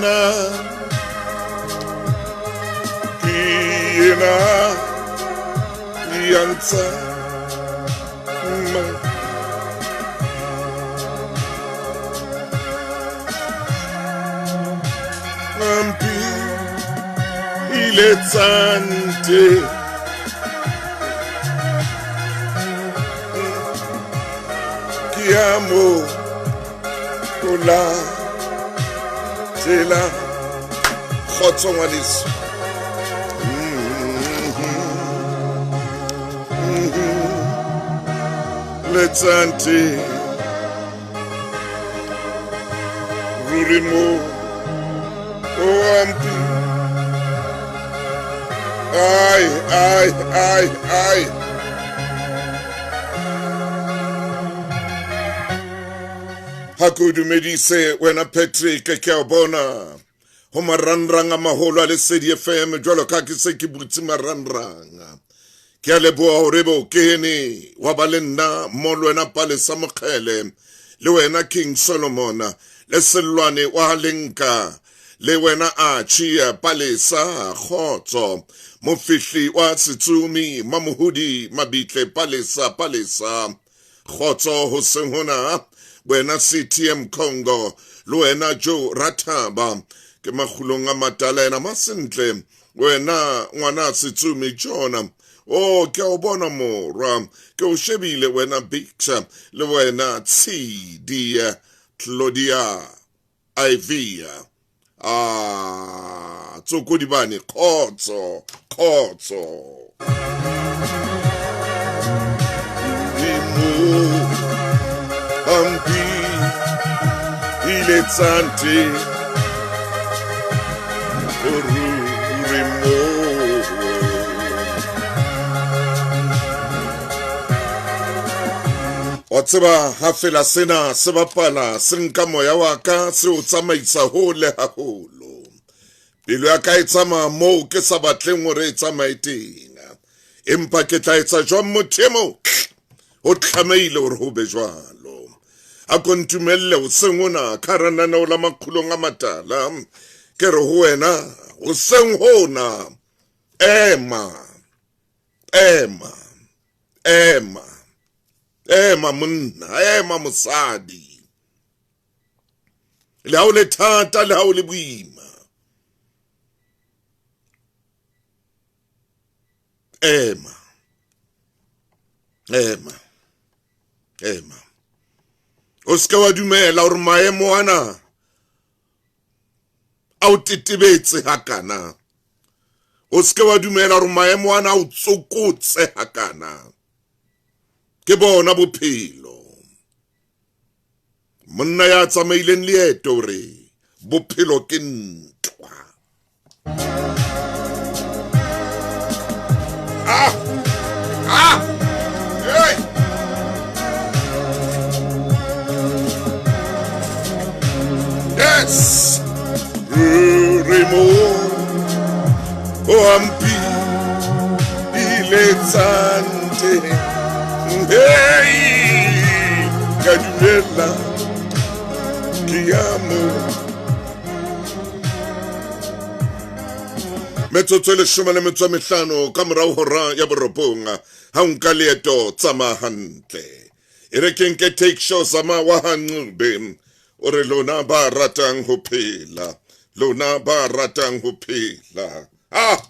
yena ke yena ya ntsa Ampi iletsante ke a mo ola tsela kgotso ngwaneso. Letsante ruri mo o ampi ai ai ai ai. Ha ke o dumedise wena Patrick, ke a o bona ho marangrang a maholo a Lesedi FM jwalo ka ke se ke butse marangrang. Ke a leboha hore ebe o kene wa ba le nna mo le wena Palesa Mokgele, le wena King Solomon, le Sellwane wa Lenka, le wena Archie Palesa Kgotso, Mofihli wa Setsumi, Mamohudi Mabitle Palesa Palesa Kgotso hoseng hona, wena CTM Congo, le wena Joe Rathaba, ke makgulong a matala ena masentle, wena ngwana Setsumi Jona, o ke o bona morwa, ke o shebile wena Bix, le wena Tshidi Claudia Ivia, a tsokodi bane kgotso kgotso. Ampi iletsante ruri mo. Wa tseba ha fela sena se bapala se nka moya wa ka se o tsamaisa hole haholo. Pelo ya ka e tsamaya moo ke sa batleng hore e tsamaye teng. Empa ke tla etsa jwang motho e mong? Ho tlamehile hore ho be jwalo. A ko ntumelle hoseng hona ka hara lenaneo la makgulong a matala. Ke re ho wena hoseng hona, ema, ema, ema, ema monna, ema mosadi. Le ha o le thata, le ha o le boima. Ema, ema, ema. O seke wa dumela hore maemo ana a o tetebetse hakana. O seke wa dumela hore maemo ana a o tsokotse hakana. Ke bona bophelo. Monna ya tsamaileng leeto o re bophelo ke ntwa. Ah! Ah! Hey! Yes! Ruri mo o ampi iletsante. Hey! Ka dumela ke ya mo. Metsotso e leshome le metso e mehlano ka morao hora ya borobong. Ha o nka leeto tsamaya hantle. E re ke nke take show zama wa Hanqube. O re lona ba ratang ho phela, lona ba ratang ho phela. Ah!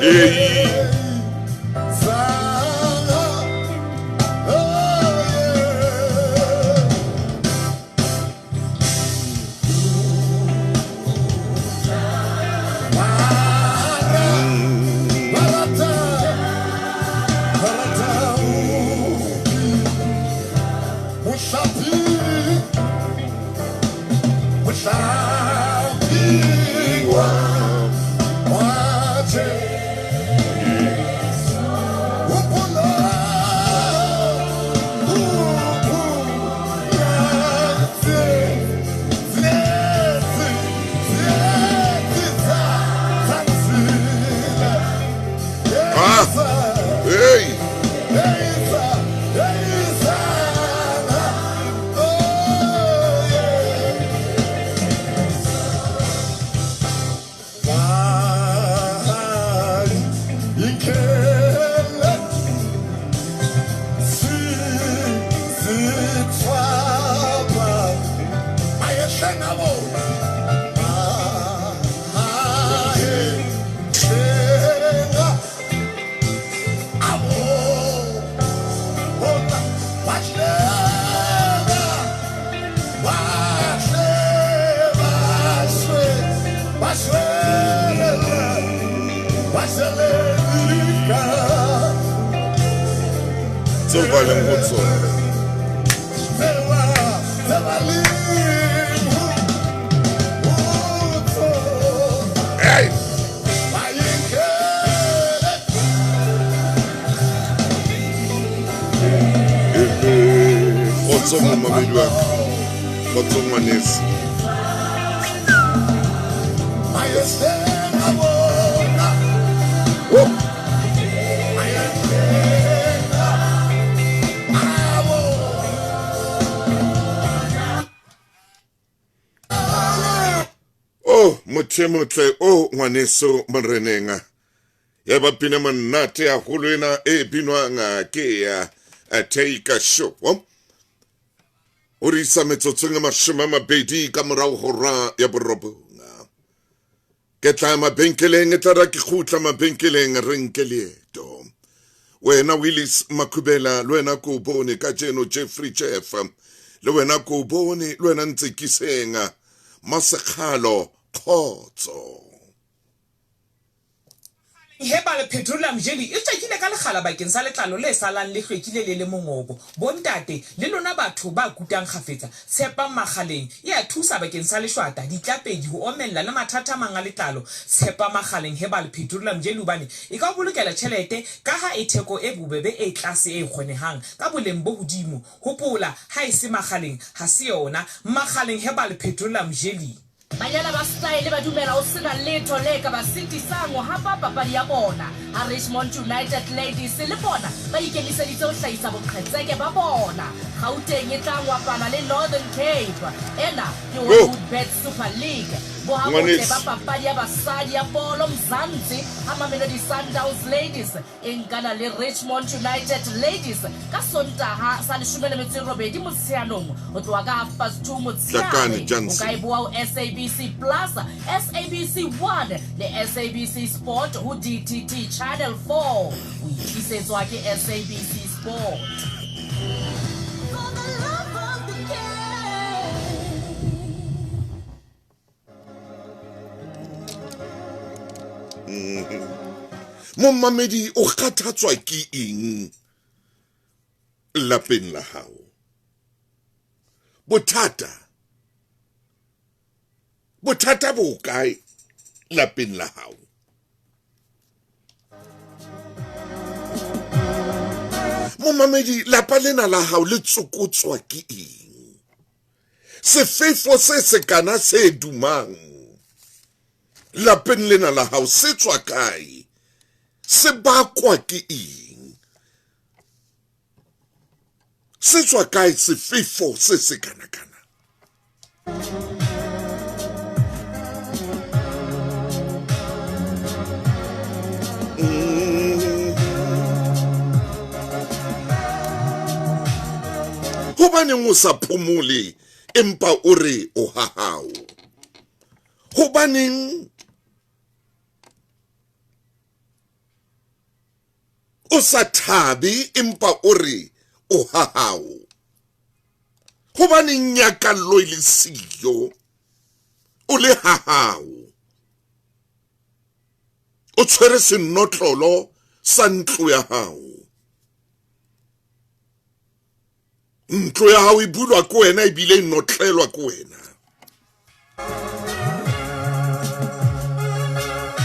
Ei. Ah, hey. Tseo ba leng ho tsona. Hey! Kgotso momamedi wa ka. Kgotso ngwaneso. Oh! Oh, motho e motle o ngwaneso moreneng. Ya ba pina monate haholo ena e binwang ke ya Take a Show. O re isa metsotsong e 20 ka morao hora ya 9. Ke tla mabenkeleng, e tla ra ke kgutla mabenkeleng re nke leeto. Wena Willis Makhubela, le wena ko bone kajeno Jeffrey Jeff, le wena ko bone, le wena Ntsekiseng, Masekgalo, kgotso. Herbal Petroleum Jelly e tswakile ka lekgala bakeng sa letlalo le salang le hlwekile le le mongobo. Bontate, le lona batho ba kutang kgafetsa, tshepang Makgaleng. E a thusa bakeng sa leshwata, ditlapedi, ho omella le mathata a mang a letlalo. Tshepa Makgaleng Herbal Petroleum Jelly hobane e ka o bolokela tjhelete kaha e theko e bobebe e tlase e kgonehang ka boleng bo hodimo. Hopola, ha e se Makgaleng, ha se yona. Makgaleng Herbal Petroleum Jelly. Banyana ba Style ba dumela ho se na letho le ka ba sitisang ho hapa papadi ya bona, ha Richmond United Ladies le bona ba ikemiseditse ho hlahisa boqhetseke ba bona. Gauteng e tla ngwapana le Northern Cape. Ena ke Hollywoodbets Super League. Boha botle ba papadi ya basadi ya bolo Mzansi ha Mamelodi Sundowns Ladies E nkana le Richmond United Ladies ka Sontaha sa 18 Motsheanong ho tloha ka 2:30 motshehare. O ka e boha ho SABC Plus, SABC 1 le SABC Sport ho DTT Channel 4. O e tlisetswa ke SABC Sport. Momamedi o kgathatswa ke eng lapeng la hao? Bothata bothata bo kae lapeng la hao? Momamedi, lapa lena la hao le tsokotswa ke eng? Sefefo se sekana se dumang lapeng lena la hao se tswa kae? Se bakwa ke eng? Se tswa kae sefefo se sekanakana? Hobaneng o sa phomole empa o re o ha hao? Hobaneng O sa thabe empa o re o ha hao? Hobaneng nyakallo e le siyo o le ha hao? O tshwere senotlolo sa ntlo ya hao. Ntlo ya hao e bulwa ke wena ebile e notlelwa ke wena.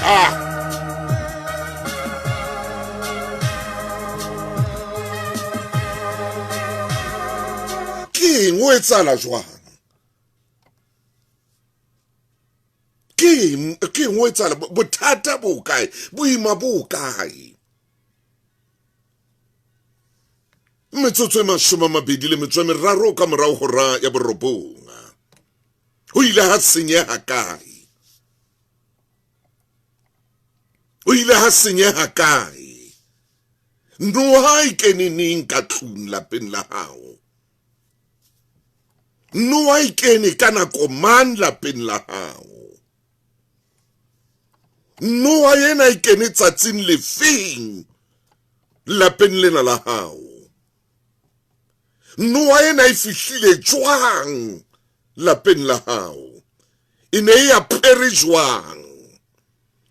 Ah. Ke eng o etsahala jwang? Ke eng ke eng o etsahala bothata bo kae? Boima bo kae? Metsotso e 23 ka morao hora ya borobong. Ho ile ha senyeha kae? Ho ile ha senyeha kae? Noha e kene neng ka tlung lapeng la hao? Noha e kene ka nako mang lapeng la hao? Noha ena e kene tsatsing lefeng lapeng lena la hao? Noha ena e fihlile jwang lapeng la hao? E ne e apere jwang?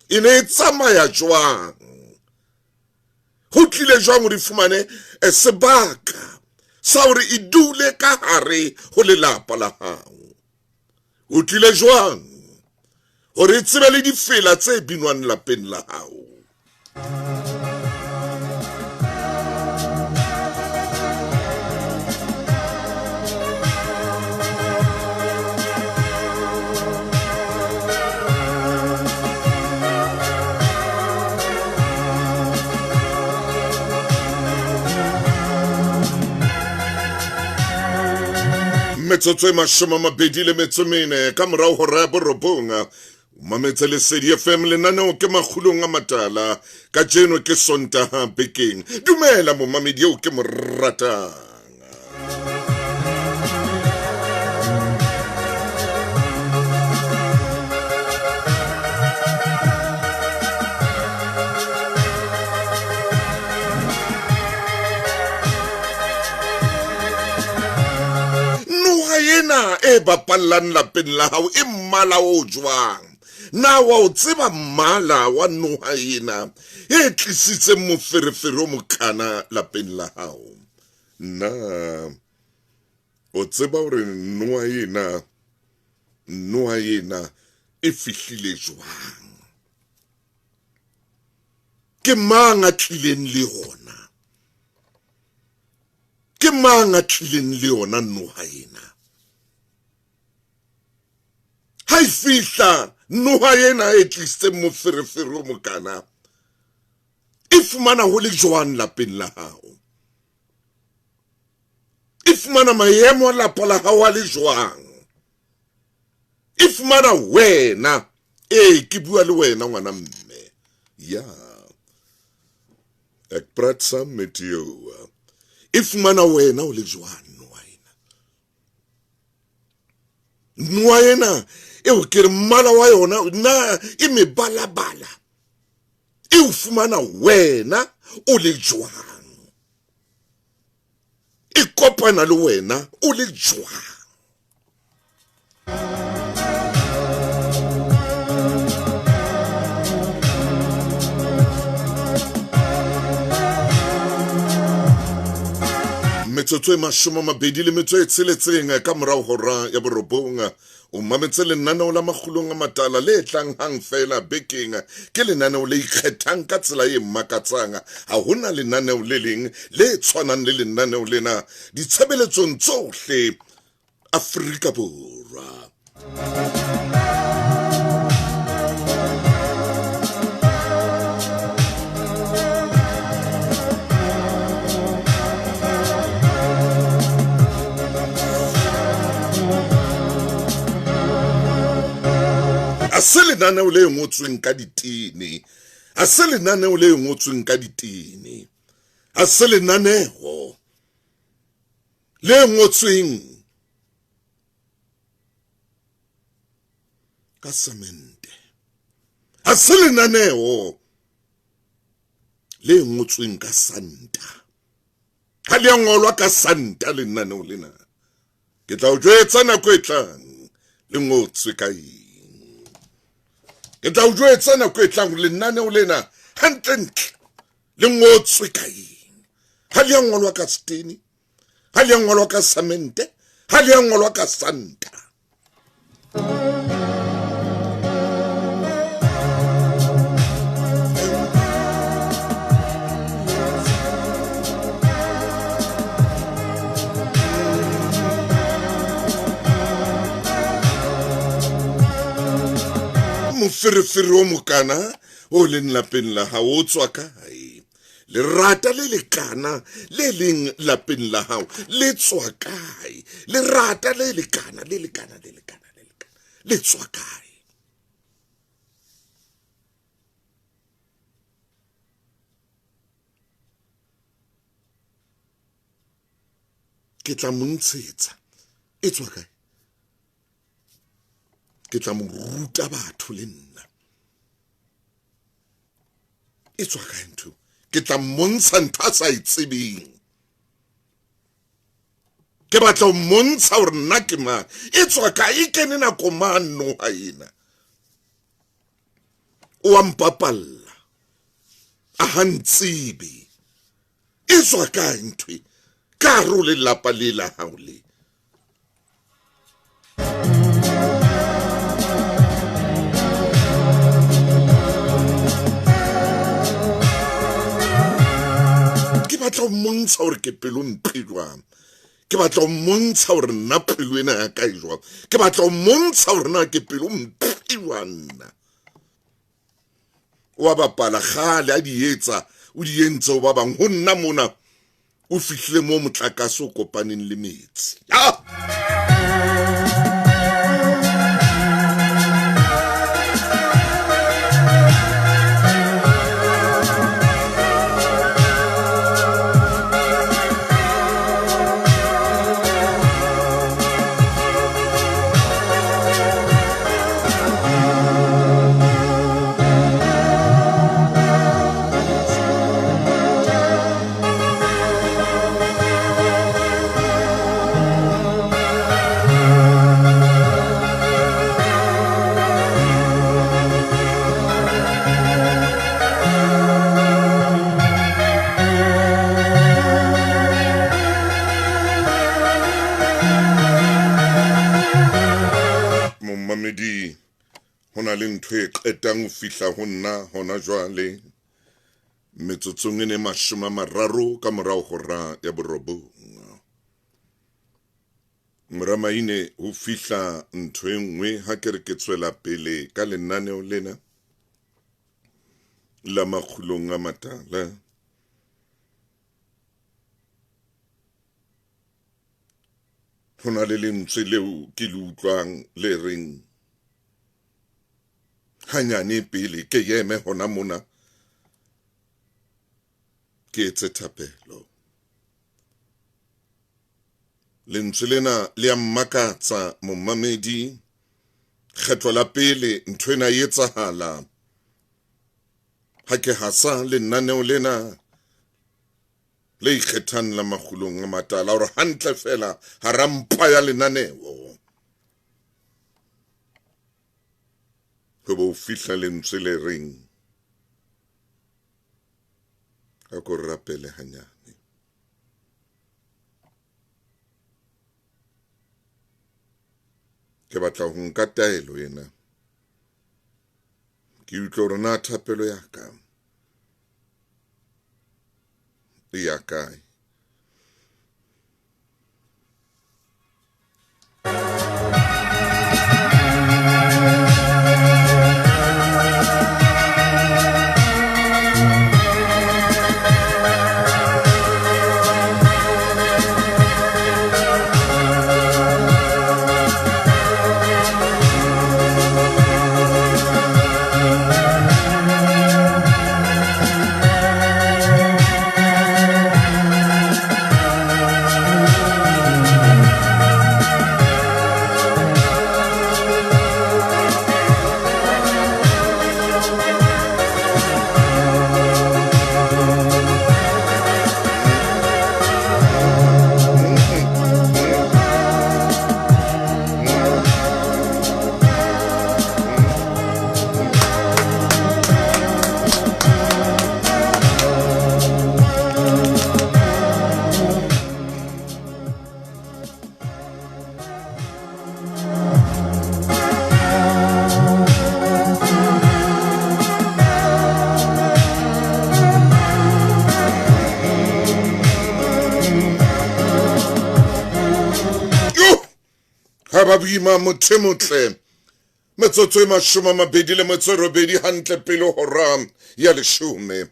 E ne e tsamaya jwang? Ho tlile jwang hore e fumane eh, sebaka sa hore e dule ka hare ho lelapa la hao? O tlile jwang hore e tsebe le difela tse binwang lapeng la hao? Metsotso e 24 ka morago hora ya borobong. Mametse Lesedi FM, lenaneo ke Makgulong a Matala. Kajeno ke Sontaha bekeng. Dumela momamedi eo ke mo ratang. Noha ena e bapallang lapeng la hao e mmala o jwang? Na wa o tseba mmala wa noha ena e tlisitseng moferefere o mokana lapeng la hao? Na o tseba hore noha ena noha ena e fihlile jwang? Ke mang a tlileng le yona? Ke mang a tlileng le yona noha ena? Ha e fihla noha ena e tlisitseng moferefere o mokana, e fumana ho le jwang lapeng la hao? E fumana maemo a lapa la hao a le jwang? E fumana wena, ee ke bua le wena ngwana mme. Ya. Ek praat saam met jou. E fumana wena o le jwang noha ena? Noha ena eo ke re mmala wa yona na e mebalabala. E o fumana wena o le jwang? E kopana le wena o le jwang? Metsotso e 26 ka morao hora ya borobong. O mametse lenaneo la Makgulong a Matala le tlang hang feela bekeng. Ke lenaneo le ikgethang ka tsela e makatsang. Ha hona lenaneo le leng le tshwanang le lenaneo lena ditshebeletsong tsohle Afrika Borwa. A se lenaneo le ngotsweng ka ditene, a se lenaneo le ngotsweng ka ditene, a se lenaneo le ngotsweng ka semente, a se lenaneo Le ngotsweng ka santa. Ha le a ngolwa ka santa lenaneo lena. Ke tla o jwetsa nako e tlang le ngotswe ka eng. Ke tla o jwetsa nako e tlang lenaneo lena hantlentle le ngotswe ka eng. Ha le a ngolwa ka setene, ha le a ngolwa ka samente, ha le a ngolwa ka santa. Moferefere o mokana o leng lapeng la hao o tswa kae? Lerata le lekana le leng lapeng la hao le tswa kae? Lerata le lekana le lekana le lekana le lekana le tswa kae? Ke tla mo ntshetsa e tswa kae? Ke tla mo ruta batho le nna. E tswa kae ntho? Ke tla mmontsha ntho a sa e tsebeng. Ke batla ho mmontsha hore nna ke mang. E tswa kae? E kene nako mang noha ena? O a mpapalla. A ha ntsebe. E tswa kae ntho e? Ka hare ho lelapa le la hao le. Ke batla ho mmontsha hore ke pelo mpe jwang. Ke batla ho mmontsha hore nna pelo ena ya ka e jwang. Ke batla ho mmontsha hore na ke pelo mpe jwang nna. O a bapala kgale a di etsa, o di entse ho ba bang. Ho nna mona o fihlile moo motlakase o kopaneng le metsi. Ah! Momamedi, ho na le ntho e qetang ho fihla ho nna hona jwale, metsotsong e ne 30 ka morao hora ya 9. Moramaine ho fihla ntho e nngwe ha ke re ke tswela pele ka lenaneo lena la Makgulong a Matala. Ho na le lentswe leo ke le utlwang le reng hanyane pele ke eme hona mona ke etse thapelo. Lentswe lena le a mmakatsa momamedi. Kgetlo la pele ntho ena e etsahala ha ke hasa lenaneo lena le ikgethang la Makgulong a Matala, hore hantle fela hara mpa ya lenaneo ho bo fihla lentswe le reng a ko rapele hanyane. Ke batla ho nka taelo ena, ke utlwe hore na thapelo ya ka e ya kae. ba boima motho e motle. Metsotso e 28 hantle pele hora ya 10.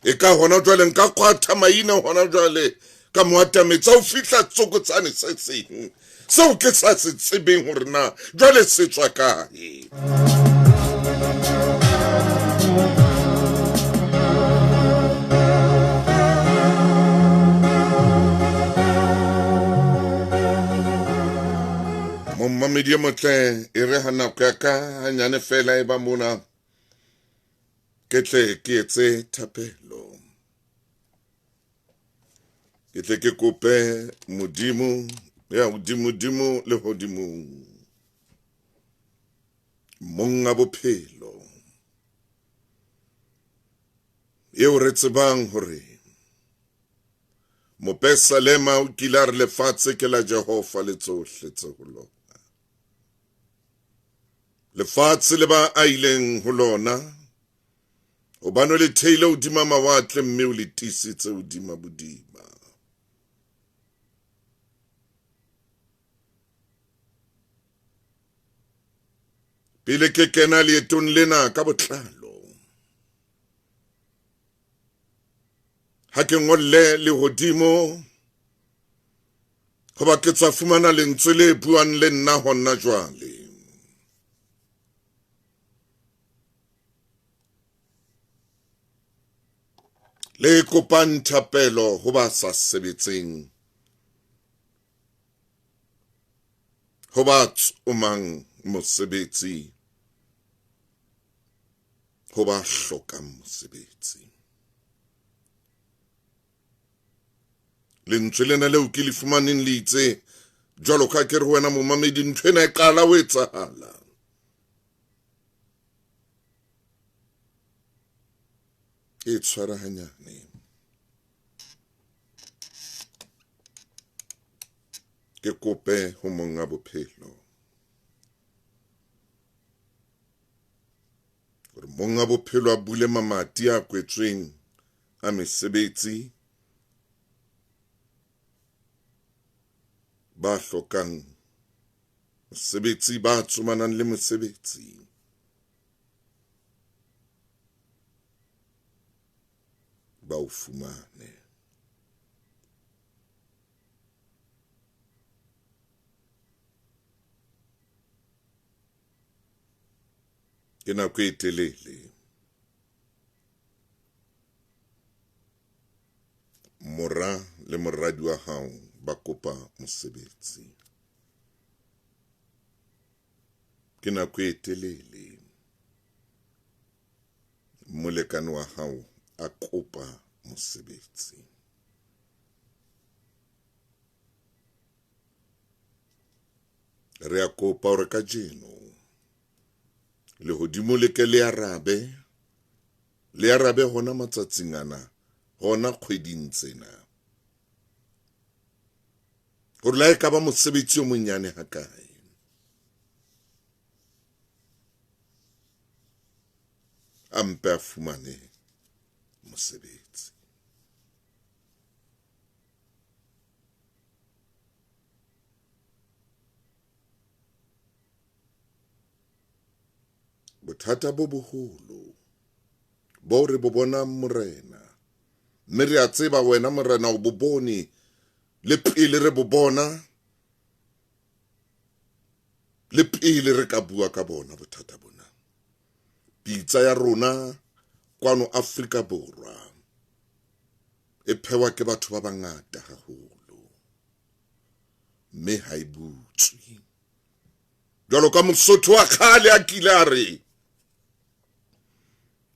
E ka hona jwale nka kgwatha maina hona jwale ka mo atametsa ho fihla tsokotsane se seng seo ke sa se tsebeng hore na jwale se tswa kae. Momamedi e motle, e re ha nako ya ka hanyane fela e ba mona, ke tle ke etse thapelo. Ke tle ke kope Modimo ya hodimodimo le hodimong, monga bophelo, eo re tsebang hore Mopesalema o kile a re lefatshe ke la Jehova le tsohle tse ho lona. Lefatshe le ba aileng ho lona, hobane o le theile hodima mawatle mme o le tiisitse hodima bodiba. Pele ke kena leetong lena ka botlalo, ha ke ngolle lehodimo, hoba ke tswa fumana lentswe le buang le nna hona jwale. Le kopang thapelo ho ba sa sebetseng, ho ba tsomang mosebetsi, ho ba hlokang mosebetsi. Lentswe lena leo ke le fumaneng le itse, jwalo ka ke re ho wena momamedi, ntho ena e qala ho etsahala. E tshwara hanyane. Ke kope ho monga bophelo hore monga bophelo a bule mamati a kwetsweng a mesebetsi, ba hlokang mosebetsi, ba tsomanang le mosebetsi. Ba o fumane. Ke nako e telele mora le moradi wa hao ba kopa mosebetsi. Ke nako e telele molekane wa hao a kopa mosebetsi. Re a kopa hore kajeno lehodimo le ke le arabe, le arabe hona matsatsing ana, hona kgweding tsena, hore la e ka ba mosebetsi o monyane hakae, a mpe a fumane mosebetsi. Bothata bo boholo bo re bo bonang Morena, mme re a tseba wena Morena o bo bone le pele re bo bona, le pele re ka bua ka bona bothata bona. Pitsa ya rona kwano Afrika Borwa e phewa ke batho ba bangata haholo, mme ha e butswe. Jwalo ka Mosotho wa kgale a kile a re,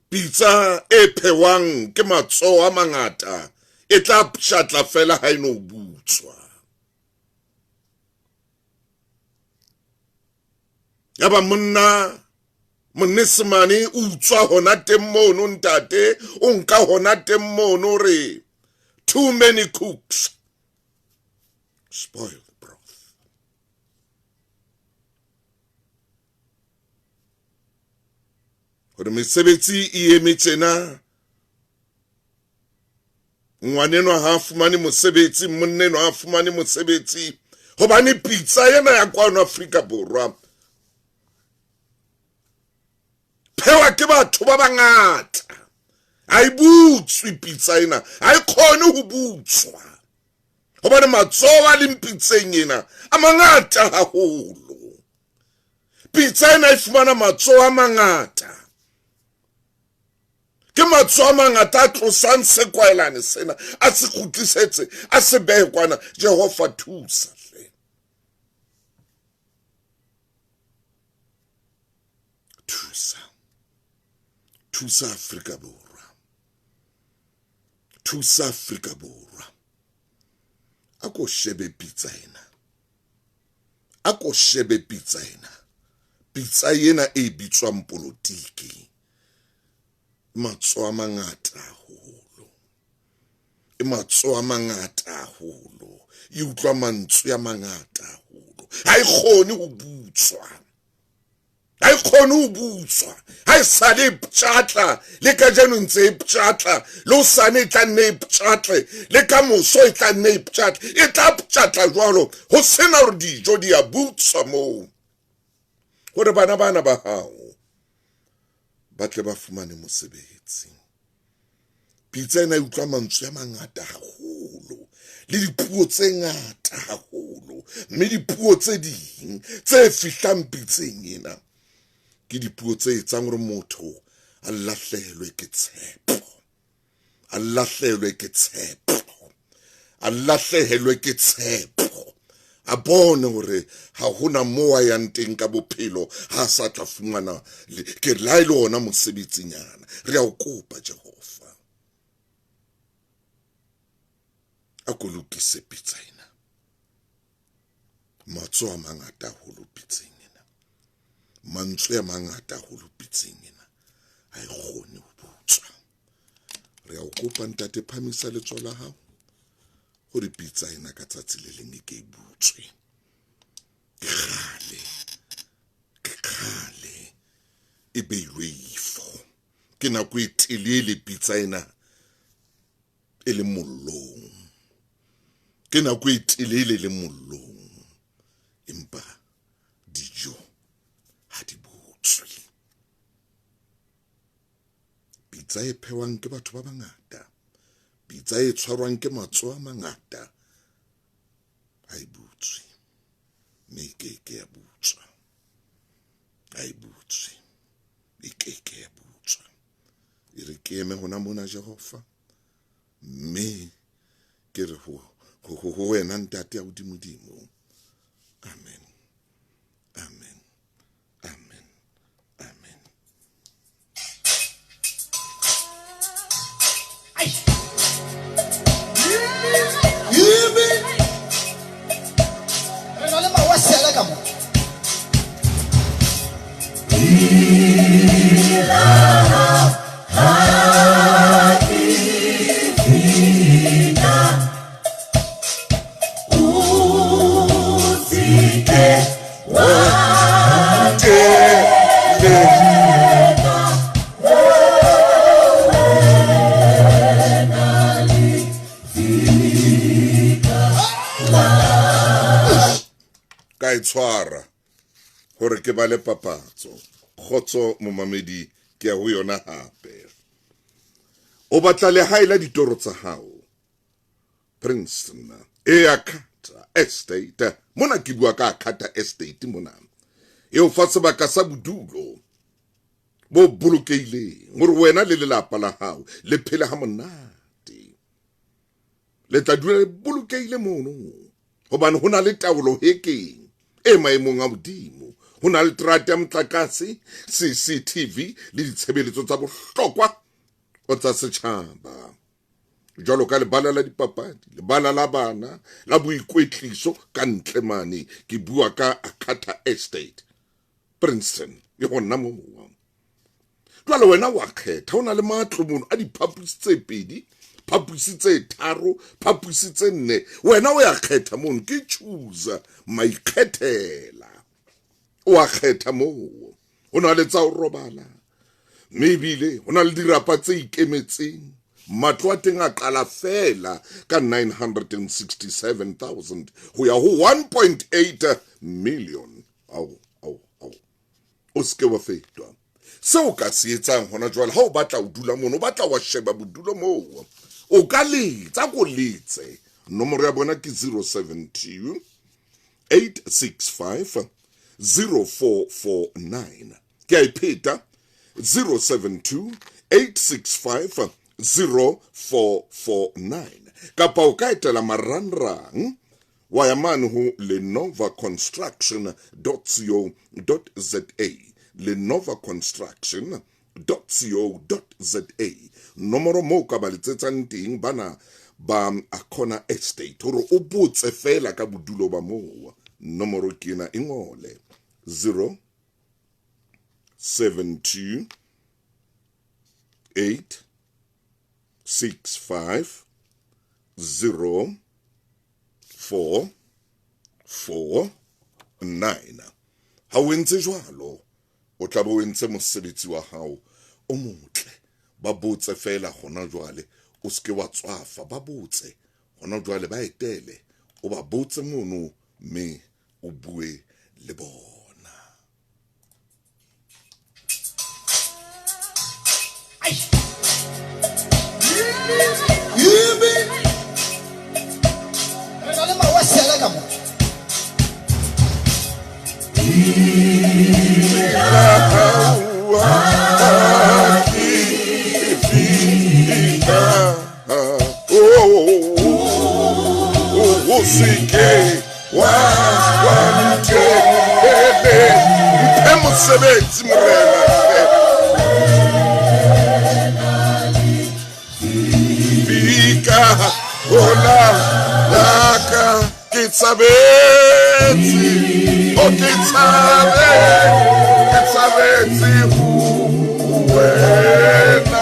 pitsa e phewang ke matsoho a mangata e tla pshatla fela ha e no butswa. Yaba monna Monesemane o utswa hona teng mono, ntate o nka hona teng mono, re too many cooks spoil the broth. Hore mesebetsi e eme tjena, ngwanenwa ha a fumane mosebetsi, monnenwa ha a fumane mosebetsi, Hobane pitsa ena ya kwano Afrika Borwa phewa ke batho ba bangata. Ha e butswe pitsa ena, ha e kgone ho butswa. Hobane matsoho a leng pitseng ena a mangata haholo. Pitsa ena e fumana matsoho a mangata. Ke matsoho a mangata a tlosang sekwaelane sena, a se kgutlisetse, a se behe kwana. Jehova thusa hle. Thusa. Thusa Afrika Borwa. Thusa Afrika Borwa. A ko shebe pitsa ena. A ko shebe pitsa ena. Pitsa ena e bitswang polotiki. Matsoho a mangata haholo. E matsoho a mangata haholo. E utlwa mantswe a mangata haholo. Ha e kgone ho butswa. Ha e kgone ho butswa. Ha e sale e ptjatla, le kajeno ntse e ptjatla, le hosane e tla nne e ptjatle, le ka moso e tla nne e ptjatle. E tla ptjatla jwalo ho sena hore dijo di a butswa moo. Hore bana bana ba hao ba tle ba fumane mosebetsi. Pitsa ena e utlwa mantswe a mangata haholo le dipuo tse ngata haholo, mme dipuo tse ding tse fihlang pitseng ena ke dipuo tse etsang hore motho a lahlehelwe ke tshepo, a lahlehelwe ke tshepo, a lahlehelwe ke tshepo, a bone hore ha hona moo a yang teng ka bophelo, ha a sa tla fumana ke la e le ona mosebetsinyana. Re a o kopa Jehova, a ko lokise pitsa ena. Matsoho a mangata haholo pitseng ena, mantswe a mangata haholo pitseng ena, ha e kgone ho butswa. Re a o kopa ntate, phamisa letsoho la hao hore pitsa ena ka tsatsi le leng e ke e butswe. Ke kgale, ke kgale e beilwe ifo. Ke nako e telele pitsa ena e le mollong. Ke nako e telele le mollong. Empa dijo ha di butswe. Pitsa e phehwang ke batho ba bangata, pitsa e tshwarwang ke matsoho a mangata, ha e butswe, mme e keke ya butswa. Ha e butswe, e keke ya butswa. E re ke eme hona mona Jehova, mme ke re ho ho wena ntate ya hodimodimo. Amen. Amen. Amen. Amen. Re na le mawasele ka mo. Ka e tshwara hore ke bale papatso. Kgotso momamedi, ke ya ho yona hape. O batla lehae la ditoro tsa hao Princeton e ya Carter Estate. Mona ke bua ka Carter Estate mona. E o fa sebaka sa bodulo bo bolokehileng hore wena le lelapa la hao le phele ha monate. Le tla dula le bolokehile mono hobane ho na le taolo hekeng e maemong a hodimo. Ho na le terata ya motlakase, CCTV le ditshebeletso tsa bohlokwa tsa setjhaba jwalo ka lebala la dipapadi, lebala la bana la boikwetliso ka ntle mane. Ke bua ka Akata Estate Princeton, e hona moo. Jwale wena wa kgetha, ho na le matlo mono a diphaposi tse pedi, phaposi tse tharo, phaposi tse nne. Wena o ya kgetha mono, ke choose maikgethela. O a kgetha moo. Ho na le tsa ho robala, mme ebile ho na le dirapa tse ikemetseng. Matlo a teng a qala feela ka 967,000 ho ya ho 1.8 million. Ao, ao, ao. O se ke wa fetwa. Seo o ka se etsang hona jwale ha o batla ho dula mono, o batla wa sheba bodulo moo, o ka letsa, ko letse. Nomoro ya bona ke 072 865 0449. Ke a e pheta 072 865 0449. Kapa o ka etela marangrang wa ya mane ho lenovaconstruction.co.za, lenovaconstruction.co.za. Nomoro moo ka ba letsetsang teng bana ba Akona Estate hore o botse feela ka bodulo ba moo. Nomoro ke ena, e ngole 0 7 2 8 6 5 0 4 4 9. Ha o entse jwalo, o tla be o entse mosebetsi wa hao o motle. Ba botse feela hona jwale, o se ke wa tswafa. Ba botse hona jwale, ba etele, o ba botse mono mme o bue le bona. Re na le mawasele ka mo. O se ke wa ntele. Mphe mosebetsi morena. Fika hola laka ke tshabetse, o ke tshabetse ho wena.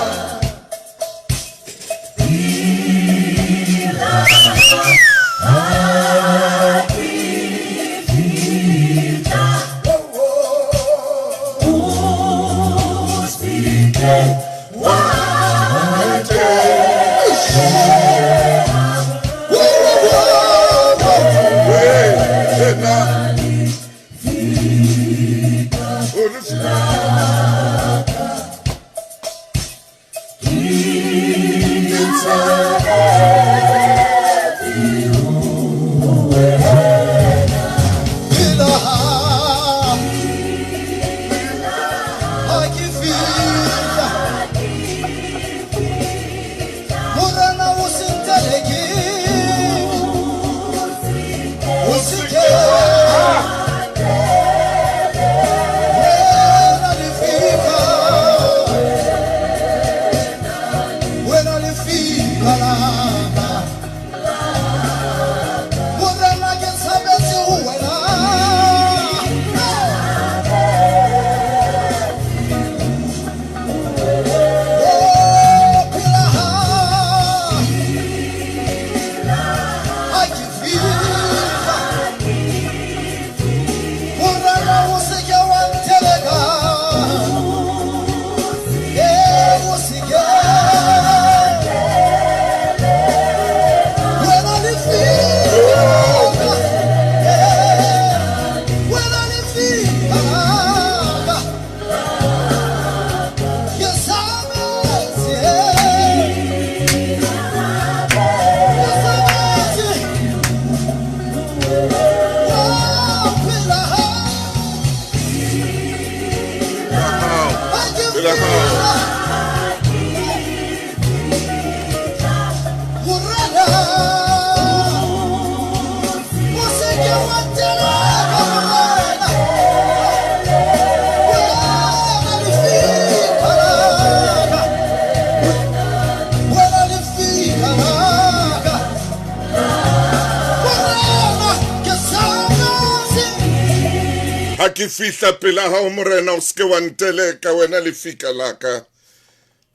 Ha ke fihla pela hao morena, o se ke wa nteleka wena lefika la ka.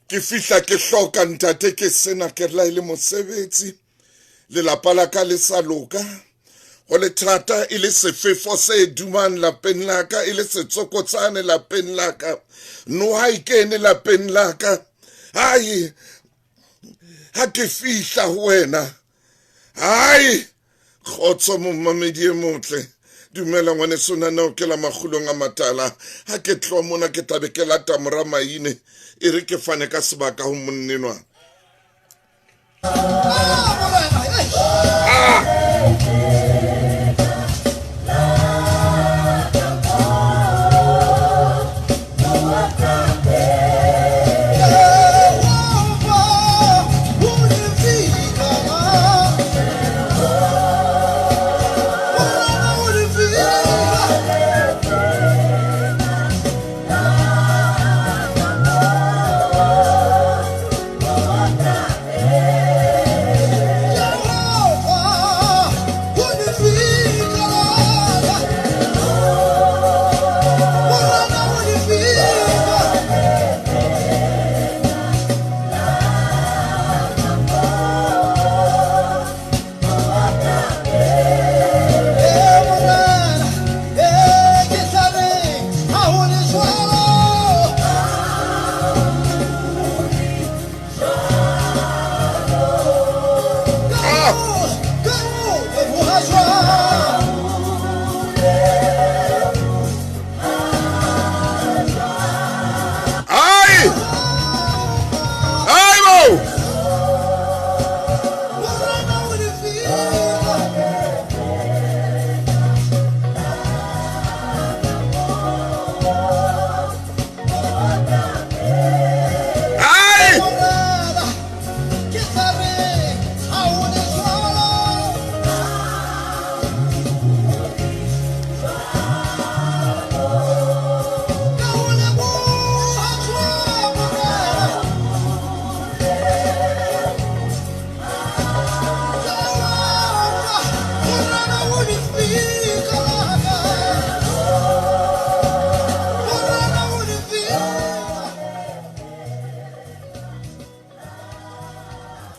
Ke fihla ke hloka ntate, ke sena ke la ile mosebetsi, lelapa la ka le sa loka, ho le thata e le sefefo se dumang lapeng la ka, e le setsokotsane lapeng la ka, noha e kene lapeng la ka. Ai, Ha ke fihla ho wena, hai kgotso momamedi e motle. Dumela ngwaneso nana ke la makgulong a matala. Ha ke tloha mona ke tlabe ke lata mora maine. E re ke fane ka sebaka ho monnenwa.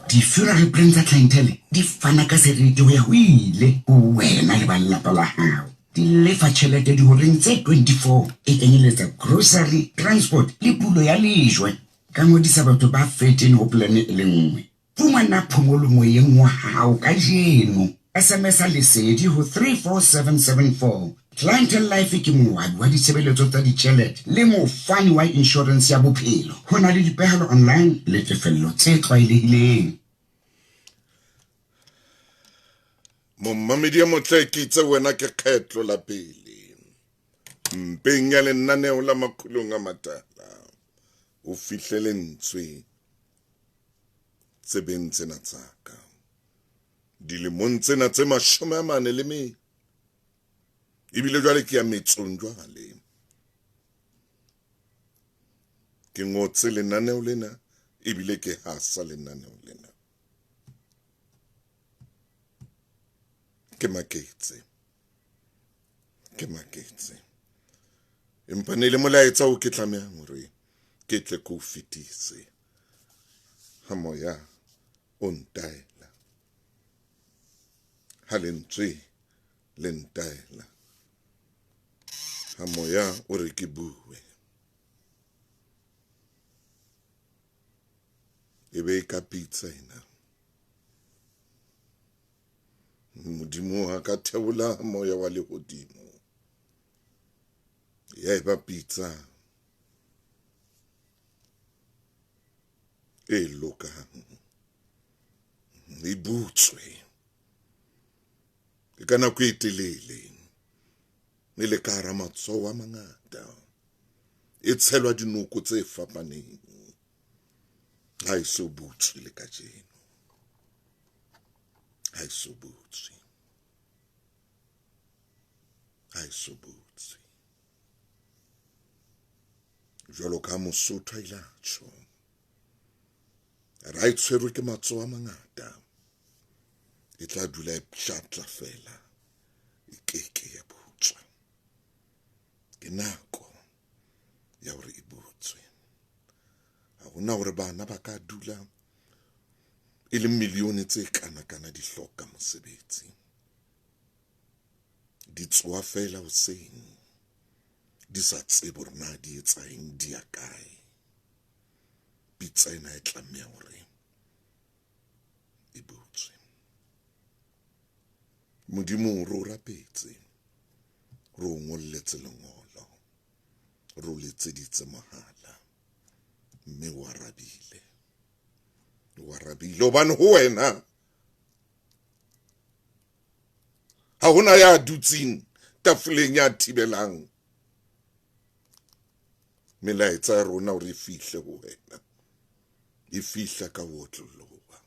Di-funeral plan tsa Clientele di fana ka seriti ho ya ho ile ho wena le ba lelapa la hao. Di lefa tjhelete dihoreng tse 24, e kenyeletsa grocery, transport le pulo ya lejwe. Ka ngodisa batho ba 13 ho plan e le nngwe. Fumana phomolo moyeng wa hao kajeno. SMS-a Lesedi ho 34774. Clientele Life ke moabi wa ditshebeletso tsa ditjhelete le mofani wa inshorense ya bophelo. Ho na le dipehelo online le tefello tse tlwaelehileng. Momamedi e motle, ke itse wena ke kgetlo la pele mpeng ya lenaneo la Makhulong a Matala, o fihle lentswe tsebeng tsena tsa ka dilemong tsena tse 44 le me ebile jwale ke ya metsong jwale. Ke ngotse lenaneo lena ebile ke hasa lenaneo lena. Ke maketse. Ke maketse. Empa ne le molaetsa o ke tlamehang hore ke tle ke o fetise. Ha moya o ntaela. Ha lentswe le ntaela. Ha moya o re ke bue. E be e ka pitsa ena. Modimo ha ka theola moya wa lehodimo. Ya e ba pitsa e lokang. E butswe. E ka nako e telele. E le ka hara matsoho a mangata. E tshelwa dinoko tse fapaneng. Ha e so butswe le kajeno. Ha e so butswe. Ha e so butswe. Jwalo ka Mosotho a ile a tjho. Ra e tshwerwe ke matsoho a mangata. E tla dula e pshatla fela. E keke ya butswa. Ke nako ya hore e butswe. Ha hona hore bana ba ka dula e le milione tse kana-kana di hloka mosebetsi. Di tsoha fela hoseng. Di sa tsebe hore na di etsa eng, di ya kae. Pitsa ena e tlameha hore Modimo re o rapetse, re o ngolletse lengolo, re o letseditse mohala, mme o arabile. O arabile hobane ho wena ha hona ya dutseng tafoleng ya thibelang melaetsa ya rona hore e fihle ho wena. E fihla ka otloloha.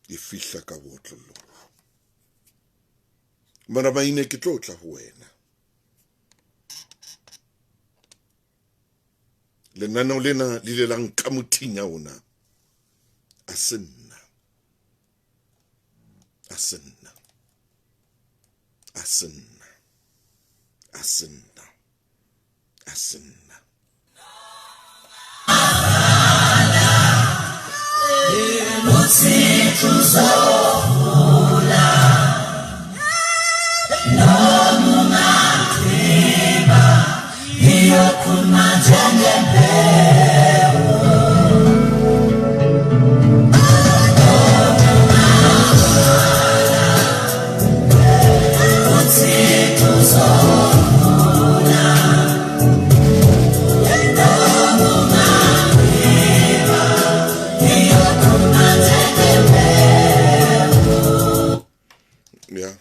E fihla ka otloloha. Mara maine ke tlo tla ho wena. Lenaneo lena le ile la nka mothinya ona. A se nna. A se nna. A se nna. A se nna. A se nna. Ya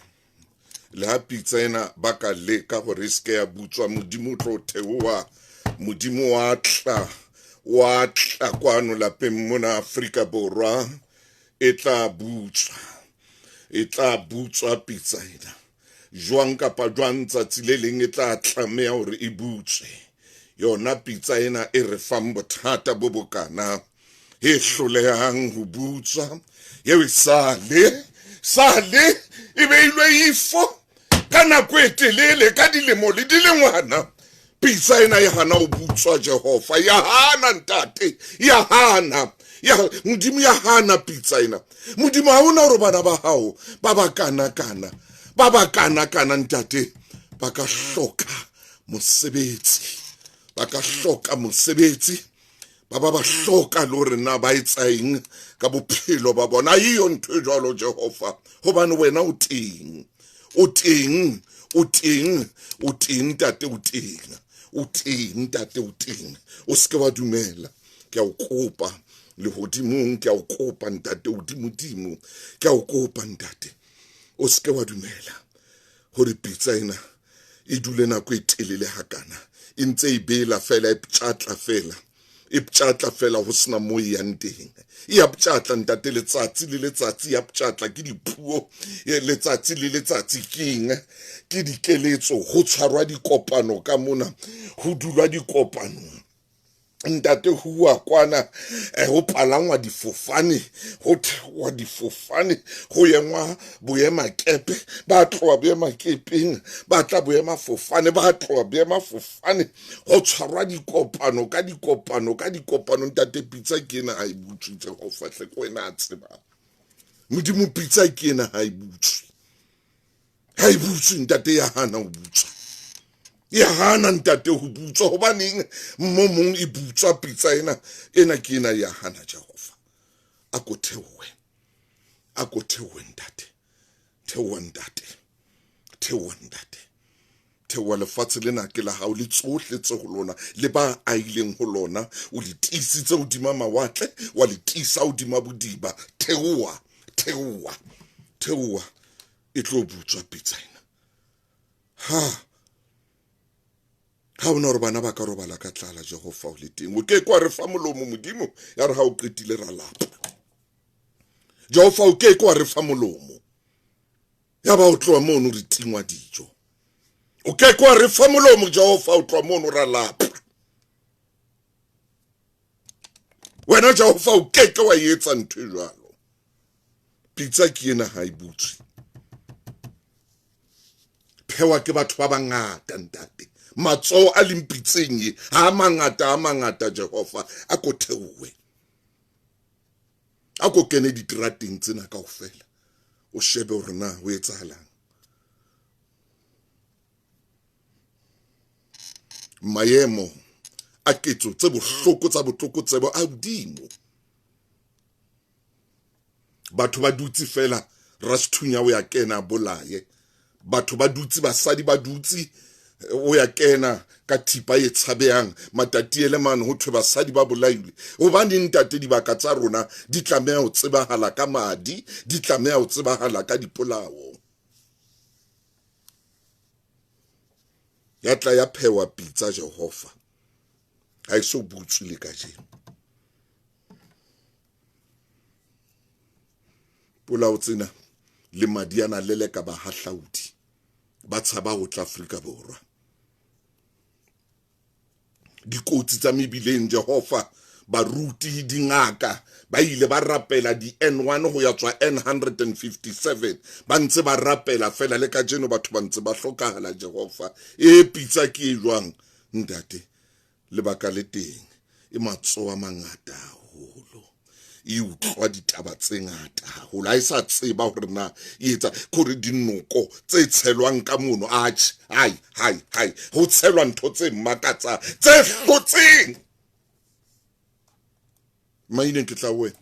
le ha pitsa ena ba ka leka gore e seke ya butswa, Modimo o tlo theoha, Modimo wa tla, wa tla kwano lapeng mona Afrika Borwa, e tla butswa, e tla butswa pitsa ena. Jwang kapa jwang tsatsi le leng e tla tlameha hore e butswe. Yona pitsa ena e re fang bothata bo bokana, e hlolehang ho butswa, eo e sale, sale e beilwe ifo ka nako e telele, ka dilemo le dilengwana. Pitsa ena e hana ho butswa, Jehova. Ya hana, ntate, ya hana. Ya Modimo, ya hana pitsa ena. Modimo, ha hona hore bana ba hao ba ba kana kana, ba ba kana kana, ntate, ba ka hloka mosebetsi, ba ka hloka mosebetsi, ba ba ba hloka le hore na ba etsa eng ka bophelo ba bona. Iyo ntho e jwalo, Jehova, hobane wena o teng, o teng, o teng, o teng, ntate, o teng, o teng, ntate, o teng. O seke wa dumela, ke a o kopa lehodimong, ke a o kopa ntate, hodimodimo, ke a o kopa ntate, o seke wa dumela hore pitsa ena e dule nako e telele hakana, e ntse e bela fela, e ptjatla fela, e ptjatla fela, ho sena moo e yang teng. E ya ptjatla ntate, letsatsi le letsatsi ya ptjatla, ke dipuo letsatsi le letsatsi, keng, ke dikeletso, ho tshwarwa dikopano ka mona, ho dulwa dikopanong ntate, huwa kwana, ho palangwa difofane, ho theoha difofane, ho engwa boemakepe, ba tloha boemakepeng, ba tla boemafofane, ba tloha boemafofane, ho tshwarwa dikopano ka dikopano ka dikopano. Ntate, pitsa ke ena ha e butswe, Jehova hle, ke wena a tsebang. Modimo, pitsa ke ena ha e butswe, ha e butswe ntate, ya hana ho butswa, ya hana ntate ho butswa. Hobaneng mo mong e butswa pitsa ena, ena ke ena ya hana. Jehova, a ko theohe, a ko theohe ntate, theoha ntate, theoha ntate, theoha. Lefatshe lena ke la hao le tsohle tse ho lona le ba aileng ho lona. O le tiisitse hodima mawatle, wa le tiisa hodima bodiba. Theoha, theoha, theoha, e tlo butswa pitsa ena. Ha ha ona hore bana ba ka robala ka tlala, Jehova o le teng. O ke kwa re fa molomo, Modimo, ya re ha o qetile ra lapa. Jehova, o ke kwa re fa molomo, ya ba o tloha mono re tingwa dijo. O ke kwa re fa molomo, Jehova, o tloha mono ra lapa. Wena Jehova o ke ke wa etsa ntho e jwalo. Pitsa ke ena ha e butswe, phewa ke batho ba bangata ntate, matsoho a leng pitseng ye ha mangata, a mangata. Jehova, a ko theohe, a ko kene diterateng tsena kaofela, o shebe hore na ho etsahalang. Maemo a ketso tse bohloko tsa botlokotsebe a hodimo, batho ba dutse fela. Rasthunya o ya kena a bolaye batho ba dutse, basadi ba dutse, o ya kena ka thipa e tshabehang matatiele mane ho thwe basadi ba bolailwe. Hobaneng ntate dibaka tsa rona di tlameha ho tsebahala ka madi, di tlameha ho tsebahala ka dipolao? Ya tla ya phewa pitsa Jehova, ha e so butswe le kajeno. Polao tsena le madi ana leleka bahahlaudi ba tshaba ho tla Afrika Borwa. Dikotsi tsa mebileng Jehova, baruti, dingaka ba ile ba rapela di N1 ho ya tswa N157, ba ntse ba rapela fela le kajeno batho ba ntse ba hlokahala Jehova. E pitsa ke e jwang ntate? Lebaka le teng, e matsoho a mangata haholo, e utlwa ditaba tse ngata haholo, ha e sa tseba hore na e etsa kore dinoko tse tshelwang ka mono. Atjhe, hai hai hai, ho tshelwa ntho tse makatsang tse hlotseng maineng. Ke tla wena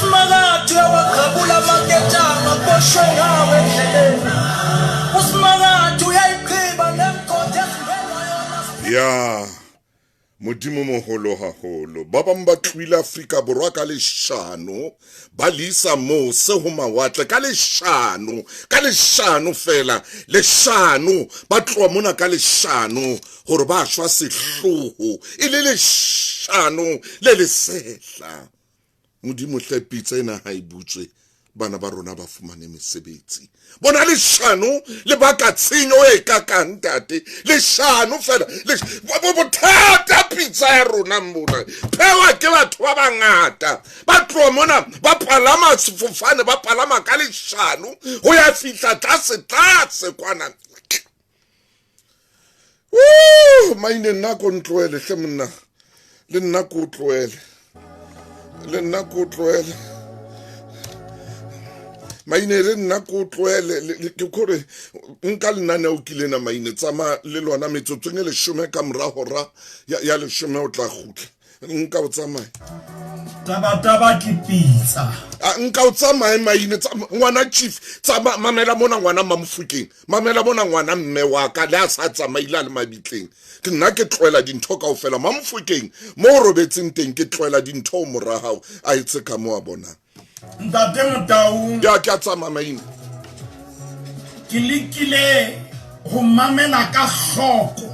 Usimakade uyawagqabula amaketanga aboshwe ngawo endleleni. Usimakade uyayiqhiba nemigodi esimbelwa yona. Ya Modimo moholo haholo. Ba bang ba tlohile Afrika Borwa ka leshano, ba le isa mose ho mawatle ka leshano, ka leshano fela, leshano, ba tloha mona ka leshano hore ba shwa sehloho, e le leshano le lesehla. Modimo hle pitsa ena ha e butswe bana ba rona ba fumane mesebetsi. Bona leshano le baka tshenyo e kakang ntate. Leshano fela bothata pitsa ya rona mona. Phewa ke batho ba bangata ba tloha mona ba palama sefofane ba palama ka leshano ho ya fihla tlase tlase kwana. Woo, maine nna ko ntloele hle monna le nna ko tloele le nna ko tloele maine le nna ko tloele ke kore nka lenaneo ke lena maine tsama le lona metsotsong e leshome ka mora hora ya leshome o tla kgutla nka o tsamaye tabataba ke pitsa a nka o tsamaye maine ngwana chief tsama mamela mona ngwana mamofokeng mamela mona ngwana mme wa ka le a sa tsamaile a le mabitleng ke nna ke tlohela dintho kaofela mamofokeng mo o robetseng teng ke tlohela dintho o mora hao a etse ka mo a bonang Ntate Motau. Ya ke a tsamaya maina. Ke lekile ho mamela ka hloko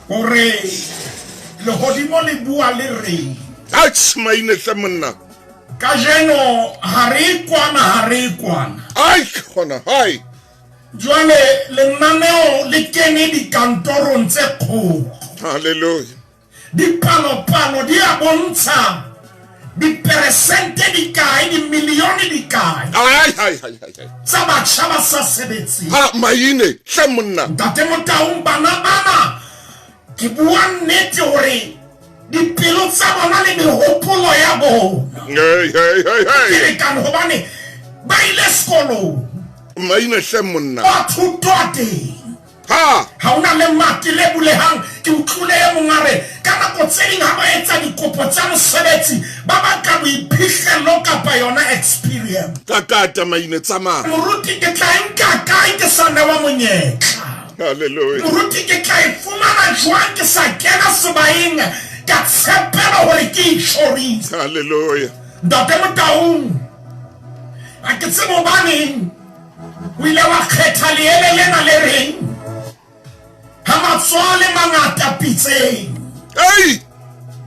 hore lehodimo le bua le reng. Atjhe maine hle monna. Kajeno ha re kwana ha re kwana. Ai kgona hai. Jwale lenaneo le kene dikantorong tse kgolo. Hallelujah. Dipalopalo di a bontsha diperesente di kae, dimilione di kae Ai, ai, ai, ai, ai. tsa batjha ba sa sebetseng. Ha maine hle monna. Ntate Motaung, bana bana ke bua nnete hore dipelo tsa bona le mehopolo ya bona Hey, hey, hey, hey. ferekane hobane ba ile sekolong Maine hle monna. ba thutwa teng. Ha! Ha ho na lemati le bulehang, ke utlwile e mong a re, ka nako tse ding ha ba etsa dikopo tsa mosebetsi, ba batla boiphihlello kapa yona experience. Kakata maine tsamaya. Moruti ke tla e nka kae ke sa newa monyetla? Hallelujah. Moruti ke tla e fumana jwang ke sa kena sebaeng ka tshepela hore ke itjhorise? Hallelujah. Ntate Motaung, ha ke tsebe hobaneng O ile wa kgetha leele lena le reng ha matsoho a le mangata pitseng. Ei!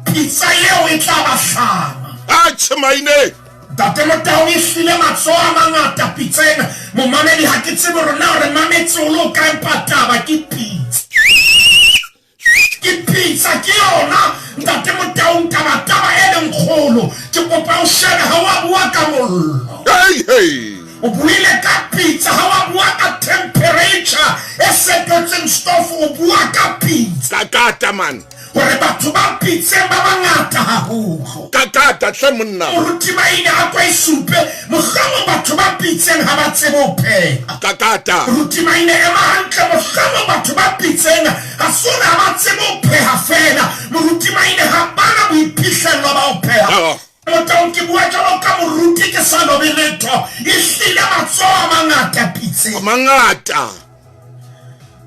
Pitsa eo e tla ba hlama. Atjhe maine! Ntate Motau e hlile matsoho a mangata pitseng. Momamedi ha ke tsebe hore na re mametse o le o kae empa taba ke pitsa. Ke pitsa ke yona ntate Motaung tabataba e leng kgolo. Ke kopa o shebe ha wa bua ka mollo. Hey, hey. O buile ka pitsa ha wa bua ka temperature e setotseng stofo o bua ka pitsa. Kakata man. Hore batho ba pitseng ba bangata haholo. Kakata hle monna. Moruti Maine a ko e supe mohlomong batho ba pitseng ha ba tsebe ho pheha. Kakata. Moruti Maine ema hantle mohlomong batho ba pitseng ha se hore ha ba tsebe ho pheha feela. Moruti Maine ha bana boiphihlello ba ho pheha. Oh. Motaung ke bua jwalo ka moruti ke sa lobe letho. Ehlile matsoho a mangata pitseng. A mangata.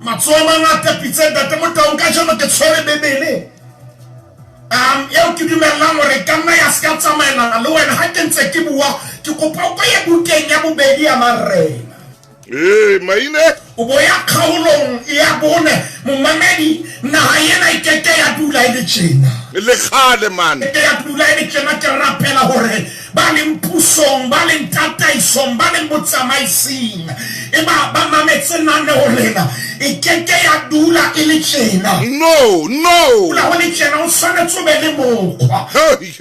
Matsoho a mangata pitseng ntate Motaung kajeno ke tshwere Bibele. Um eo ke dumellang hore e ka nna ya se ka tsamaelana le wena ha ke ntse ke bua ke kopa o ko ye bukeng ya bobedi ya Marena. Ee, maine. O bo ya kgaolong ya bone momamedi naha ena e keke ya dula e le tjena. Le kgale man. Ke ya dula e le tjena ke rapela hore ba leng pusong, ba leng tataisong, ba leng botsamaising, eba ba mametse lenaneo lena, e ke ke ya dula e le tjena. No, no! Dula ho le tjena, o tshwanetse o be le mokgwa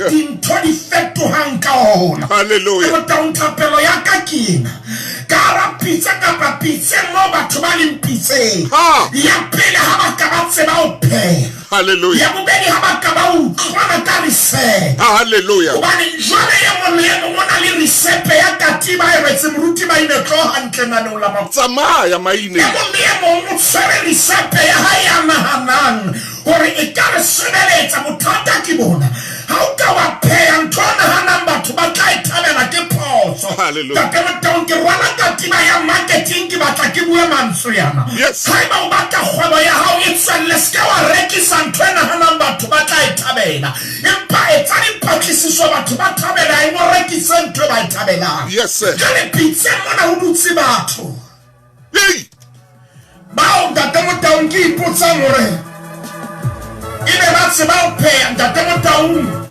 dintho di fetohang ka ona. Hallelujah. Motaung, thapelo ya ka ke ena. Ka hara pitsa kapa pitseng moo batho ba leng pitseng, ya pele ha ba ka ba tseba ho pheha. Hallelujah. Ya bobedi ha ba ka ba utlwana ka risepe. Hallelujah. Hobane jwale e mong le e mong o na le risepe ya katiba e retse moruti Maine tlo hantle naneong la ma. Tsamaya Maine. E mong le e mong o tshwere risepe ya hae ya nahanang hore e ka re sebeletsa. Bothata ke bona ha o ka wa pheha ntho o nahanang batho ba tla. Hallelujah. Ntate Motaung, ke rwala katiba ya marketing, ke batla ke bue mantswe ana. Yes. Haeba o batla kgwebo ya hao e tswelle, se ke wa rekisa ntho e nahanang batho ba tla e thabela. Empa etsa dipatlisiso batho ba thabela eng, o rekise ntho e ba e thabelang. Yes, sir. Jwale pitseng mona ho dutse batho. Hey! Bao Ntate Motaung ke ipotsang hore ebe ba tseba ho pheha. Ntate Motaung,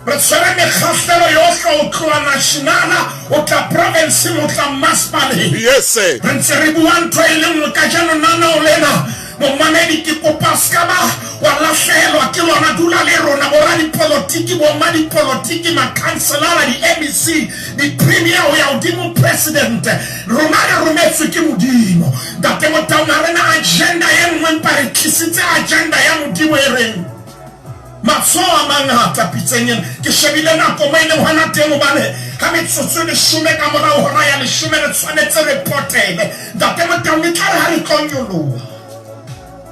re tshwere mekgahlelo yohle ho tloha nationala ho tla provinceng ho tla mmasepaleng. Yes, sir. Re ntse re bua ntho e le nngwe kajeno naneo lena. Momamedi, ke kopa se ka ba wa lahlehelwa ke lona. Dula le rona, boradipolotiki, bommadipolotiki, makhanselara, di-MEC, di-premier ho ya hodimo, president. Rona re rometswe ke Modimo. Ntate Motaung, ha re na agenda e nngwe empa re tlisitse agenda ya Modimo e reng matsoho a mangata pitseng ena. Ke shebile nako mo e leng hona teng hobane ha metsotso e leshome ka morao hora ya leshome re tshwanetse re potele. Ntate Motaung, e tla re ha re tlo nyoloha,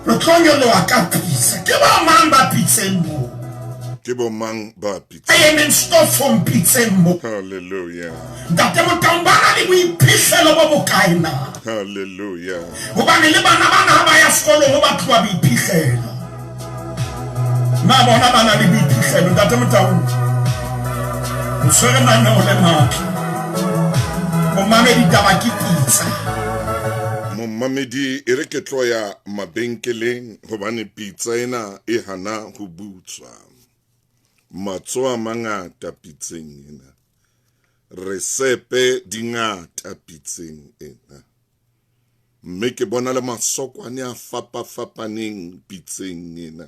re tlo nyoloha ka pitsa. Ke bo mang ba pitseng moo? Ke bo mang ba pitseng? Ba emeng stofong pitseng moo. Hallelujah. Ntate Motaung, ba na le boiphihlelo bo bokae na? Hallelujah. Hobane le bana bana ha ba ya sekolong ho batluwa boiphihlelo. Na bona ba na le boiphihlelo? Ntate Motaung, o tshwere naneo le matla. Momamedi, taba ke pitsa. Momamedi, e re ke tlo ya mabenkeleng hobane pitsa ena e hana ho butswa. Matsoho a mangata pitseng ena. Resepe di ngata pitseng ena. Mme ke bona le masokwane a fapafapaneng pitseng ena.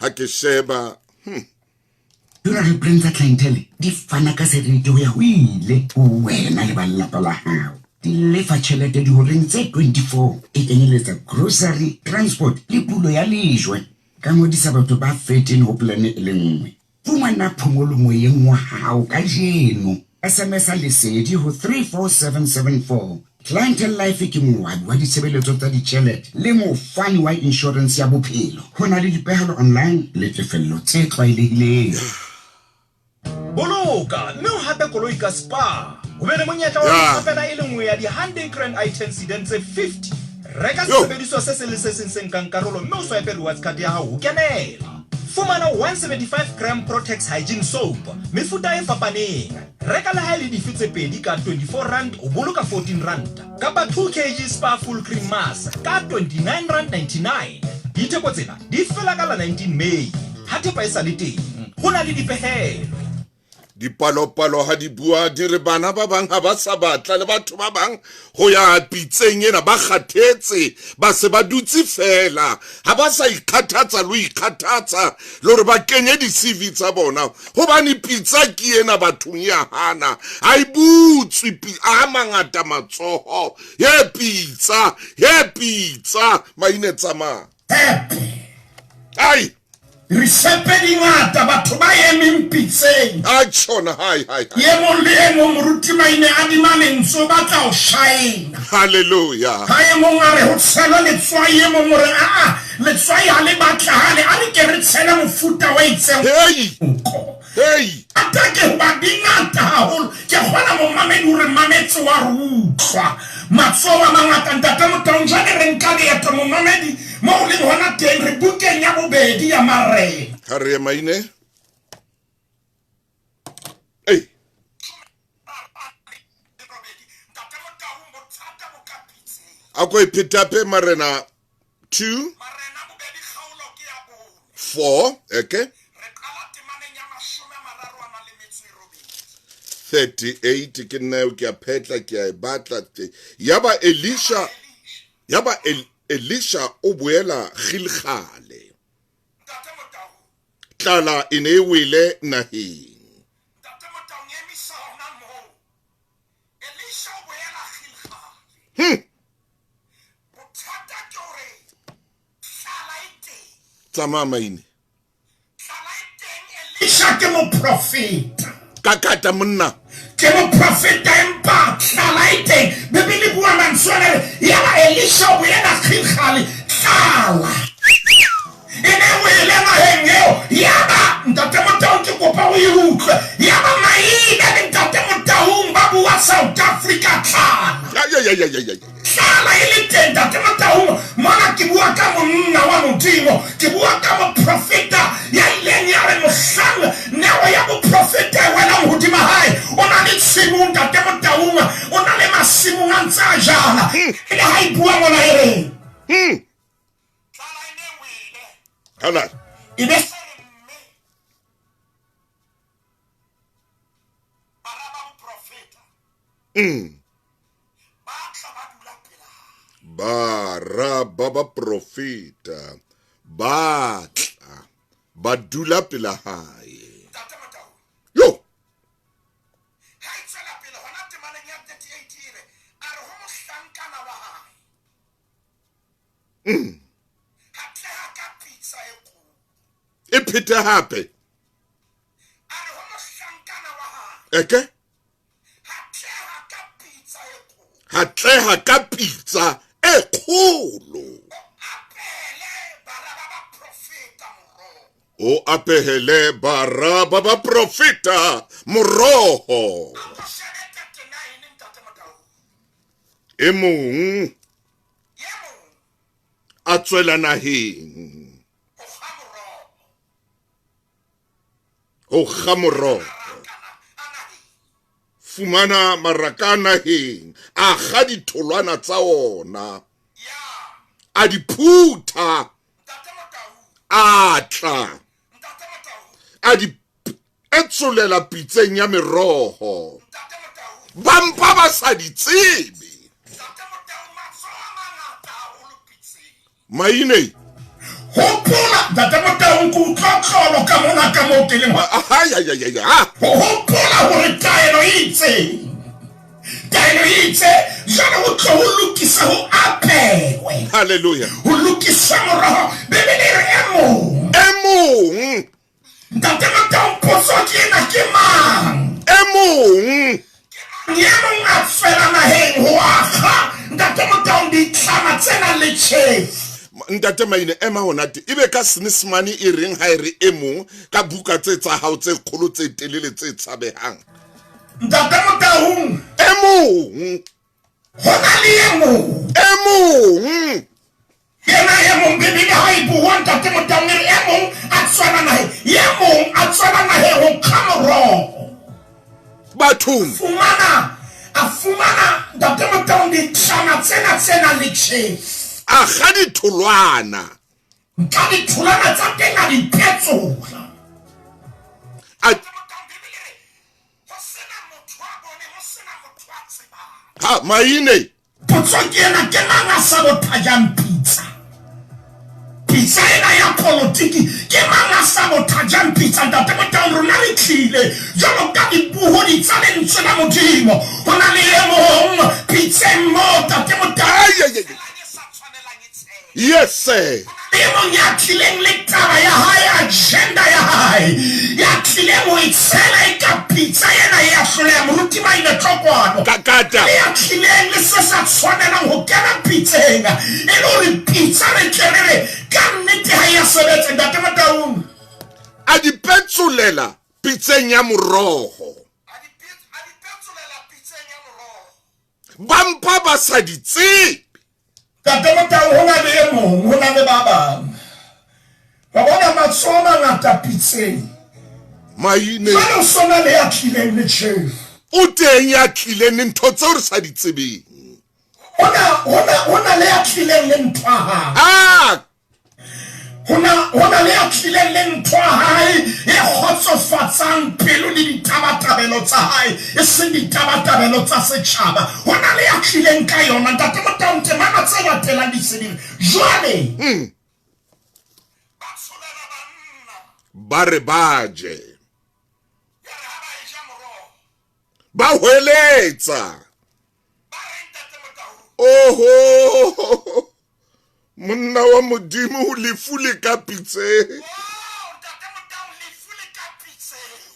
Ha ke sheba, Funeral plan tsa Clientele di fana ka seriti ho ya ho ile ho wena le ba lelapa la hao. Di lefa tjhelete dihoreng tse 24, e kenyeletsa grocery, transport le pulo ya lejwe. Ka ngodisa batho ba 13 ho plan e le nngwe. Fumana phomolo moyeng wa hao kajeno. SMS-a Lesedi ho 34774. Clientele Life ke moabi wa ditshebeletso tsa ditjhelete le mofani wa inshorense ya bophelo. Ho na le dipehelo online le tefello tse tlwaelehileng. Boloka mme o hape koloi ka Spar. Ho be le monyetla wa ho ikgapela e le nngwe ya di-Hyundai Grand i10 sedan tse 50. Reka sesebediswa se seng le se seng se nkang karolo mme o swipe rewards card ya hao ho kenela. Fumana 175 gram Protex Hygiene Soap, mefuta e fapaneng. Reka le ha e le dife tse pedi ka R24 o boloka R14 kapa 2 kg Spar Full Cream Mass ka R29.99. Ditheko tsena di fela ka la 19 May. Ha thepa e sa le teng, ho na le dipehelo. Dipalopalo ha di bua di re bana ba bang ha ba sa batla le batho ba bang ho ya pitseng ena, ba kgathetse, ba se ba dutse feela, ha ba sa ikgathatsa le ho ikgathatsa le hore ba kenye di-C_V tsa bona, hobane pitsa ke ena bathong ya hana, ha e butswe, a mangata matsoho, ye pitsa, ye pitsa, maine tsamaya. Tshepe. Ai. Risepe di ngata, batho ba emeng pitseng. Ai tjhona, hai, hai, hai. E mong le e mong moruti Maine a dima lentswe o batla ho shaena. Hallelujah. Ha e mong a re ho tshelwe letswai, e mong o re aa, letswai ha le batlahale, a re ke re tshele mofuta o itseng. Hey. Nko. Hey. Ata ke hoba di ngata haholo. Ke kgola momamedi o re mametse wa re utlwa. Matsoho a mangata Ntate Motaung, jwale re nka leeto momamedi mo o leng hona teng, re bukeng ya bobedi ya Marena. Ha re ye maine. Ei. A ko e phetape Marena 2 4, okay. 38 ke nna eo, ke a phetla, ke a e batla. Yaba Elisha, yaba Elisha o boela Gilgale. Tlala e ne e wele naheng. Tsamaya maine. Elisha ke moprofeta. Ka kata monna. Ke moprofeta empa tlala e teng. Bibele e bua mantswe ana re, yaba Elisha o boela Gilgale, tlala e ne e wele naheng eo. Yaba Ntate Motaung, ke kopa o e utlwe. Yaba Maine le Ntate Motaung ba bua Tlala e le teng, Ntate Motaung, mona ke bua ka monna wa Modimo, ke bua ka moprofeta ya ileng ya re mohlang neo ya boprofeta e welang hodima hae, o na le tshimong, Ntate Motaung, o na le masimong a ntse a jala. E le ha e bua mona e reng? Halal. E be Bara ba baprofeta ba tla ba dula pela hae. Yo! E phete hape. Eke? Hatleha ka pitsa e kgolo. O apehele bara ba baprofeta moroho. E mong a tswela naheng ho kga moroho. Fumana maraka a naheng, a kga ditholwana tsa ona, a di phutha, a tla a di etsolela pitseng ya meroho. Ba mpa ba sa di tsebe. Maine. Hopola, Ntate Motaung, ke utlwa tlolo ka mona ka moo ke leng. Ho hopola hore taelo e itseng, taelo e itse jwale ho tlo ho lokisa ho apewe. Hallelujah. Ho lokiswa moroho. Bibele e re e mong. E mong. Ntate Motaung, potso ke ena, ke mang? E mong. E mong a tswela naheng ho akga, Ntate Motaung, ditlama tse nang le tjhefu. Ntate Maine, ema hona te. Ebe ka Senyesemane e reng ha e re e mong ka buka tse tsa hao tse kgolo tse telele tse tshabehang? Ntate Motaung. E mong. Ho na le e mong. E mong. Yena e mong, Bibele ha e bua, Ntate Motaung, e re e mong a tswela naheng, e mong a tswela naheng ho kga moroho. Bathong. Fumana, a fumana, Ntate Motaung, ditlama tsena tse nang le tjhefu. A kga ditholwana. Nka ditholwana tsa teng a di petsola. A Ha, maine. Potso ke ena, ke mang a sabotajang pitsa? Pitsa ena ya politiki, ke mang a sabotajang pitsa? Ntate Motaung, rona re tlile jwalo ka dibohodi tsa lentswe la Modimo. Ho na le e mong pitseng moo, Ntate Motaung. Yes, sir. E mong ya tlileng le taba ya hae, agenda ya hae, ya tlileng ho e tshela e ka pitsa ena e ya hloleha. Moruti Maine Tlokwano. Kakata. Le ya tlileng le se sa tshwanelang ho kena pitseng, e le hore pitsa re tle re re ka nnete ha e ya sebetsa. Ntate Motaung. A di petsolela pitseng ya moroho. Ba mpa ba sa di tsebe. Ntate Motau, ho na le e mong, ho na le ba bang. Wa bona matsoho a mangata pitseng. Maine. Jwale o sona le ya tlileng le tjhefu. O teng ya tlileng le ntho tseo re sa di tsebeng. Ho na le ya tlileng le ntho ya hae. Ah! Ho na le ya tlileng le ntho ya hae e kgotsofatsang pelo le ditabatabelo tsa hae, e seng ditabatabelo tsa setjhaba. Ho na le ya tlileng ka yona. Ntate Motaung, temana tse latelang di se di re, Jwale. Ba re ba je. Ba hweletsa. Oho, monna wa Modimo, lefu le ka pitseng.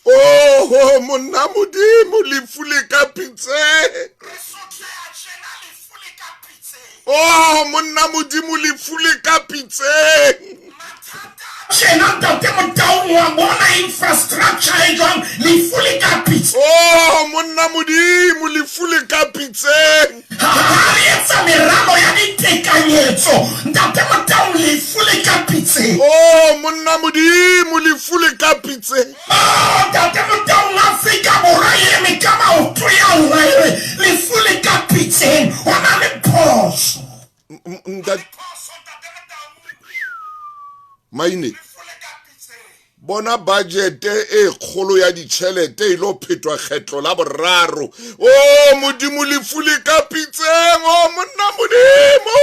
Oho, monna Modimo, lefu le ka pitseng. Oh, monna Modimo, lefu le ka pitseng. Tjena Ntate Motaung, wa bona infrastructure e jwang, lefu le ka pitseng. Oh, monna Modimo, lefu le ka pitseng. Ha Modimo, lefu le ka pitseng. Oh, Ntate Motaung, Afrika Borwa e eme ka maoto ya rona e re lefu le ka pitseng, ho na le phoso. Ntate Maine, bona budget e kgolo ya ditšhelete e lo phetwa kgetlo la boraro. O Modimo, lefu le ka pitseng. O monna Modimo,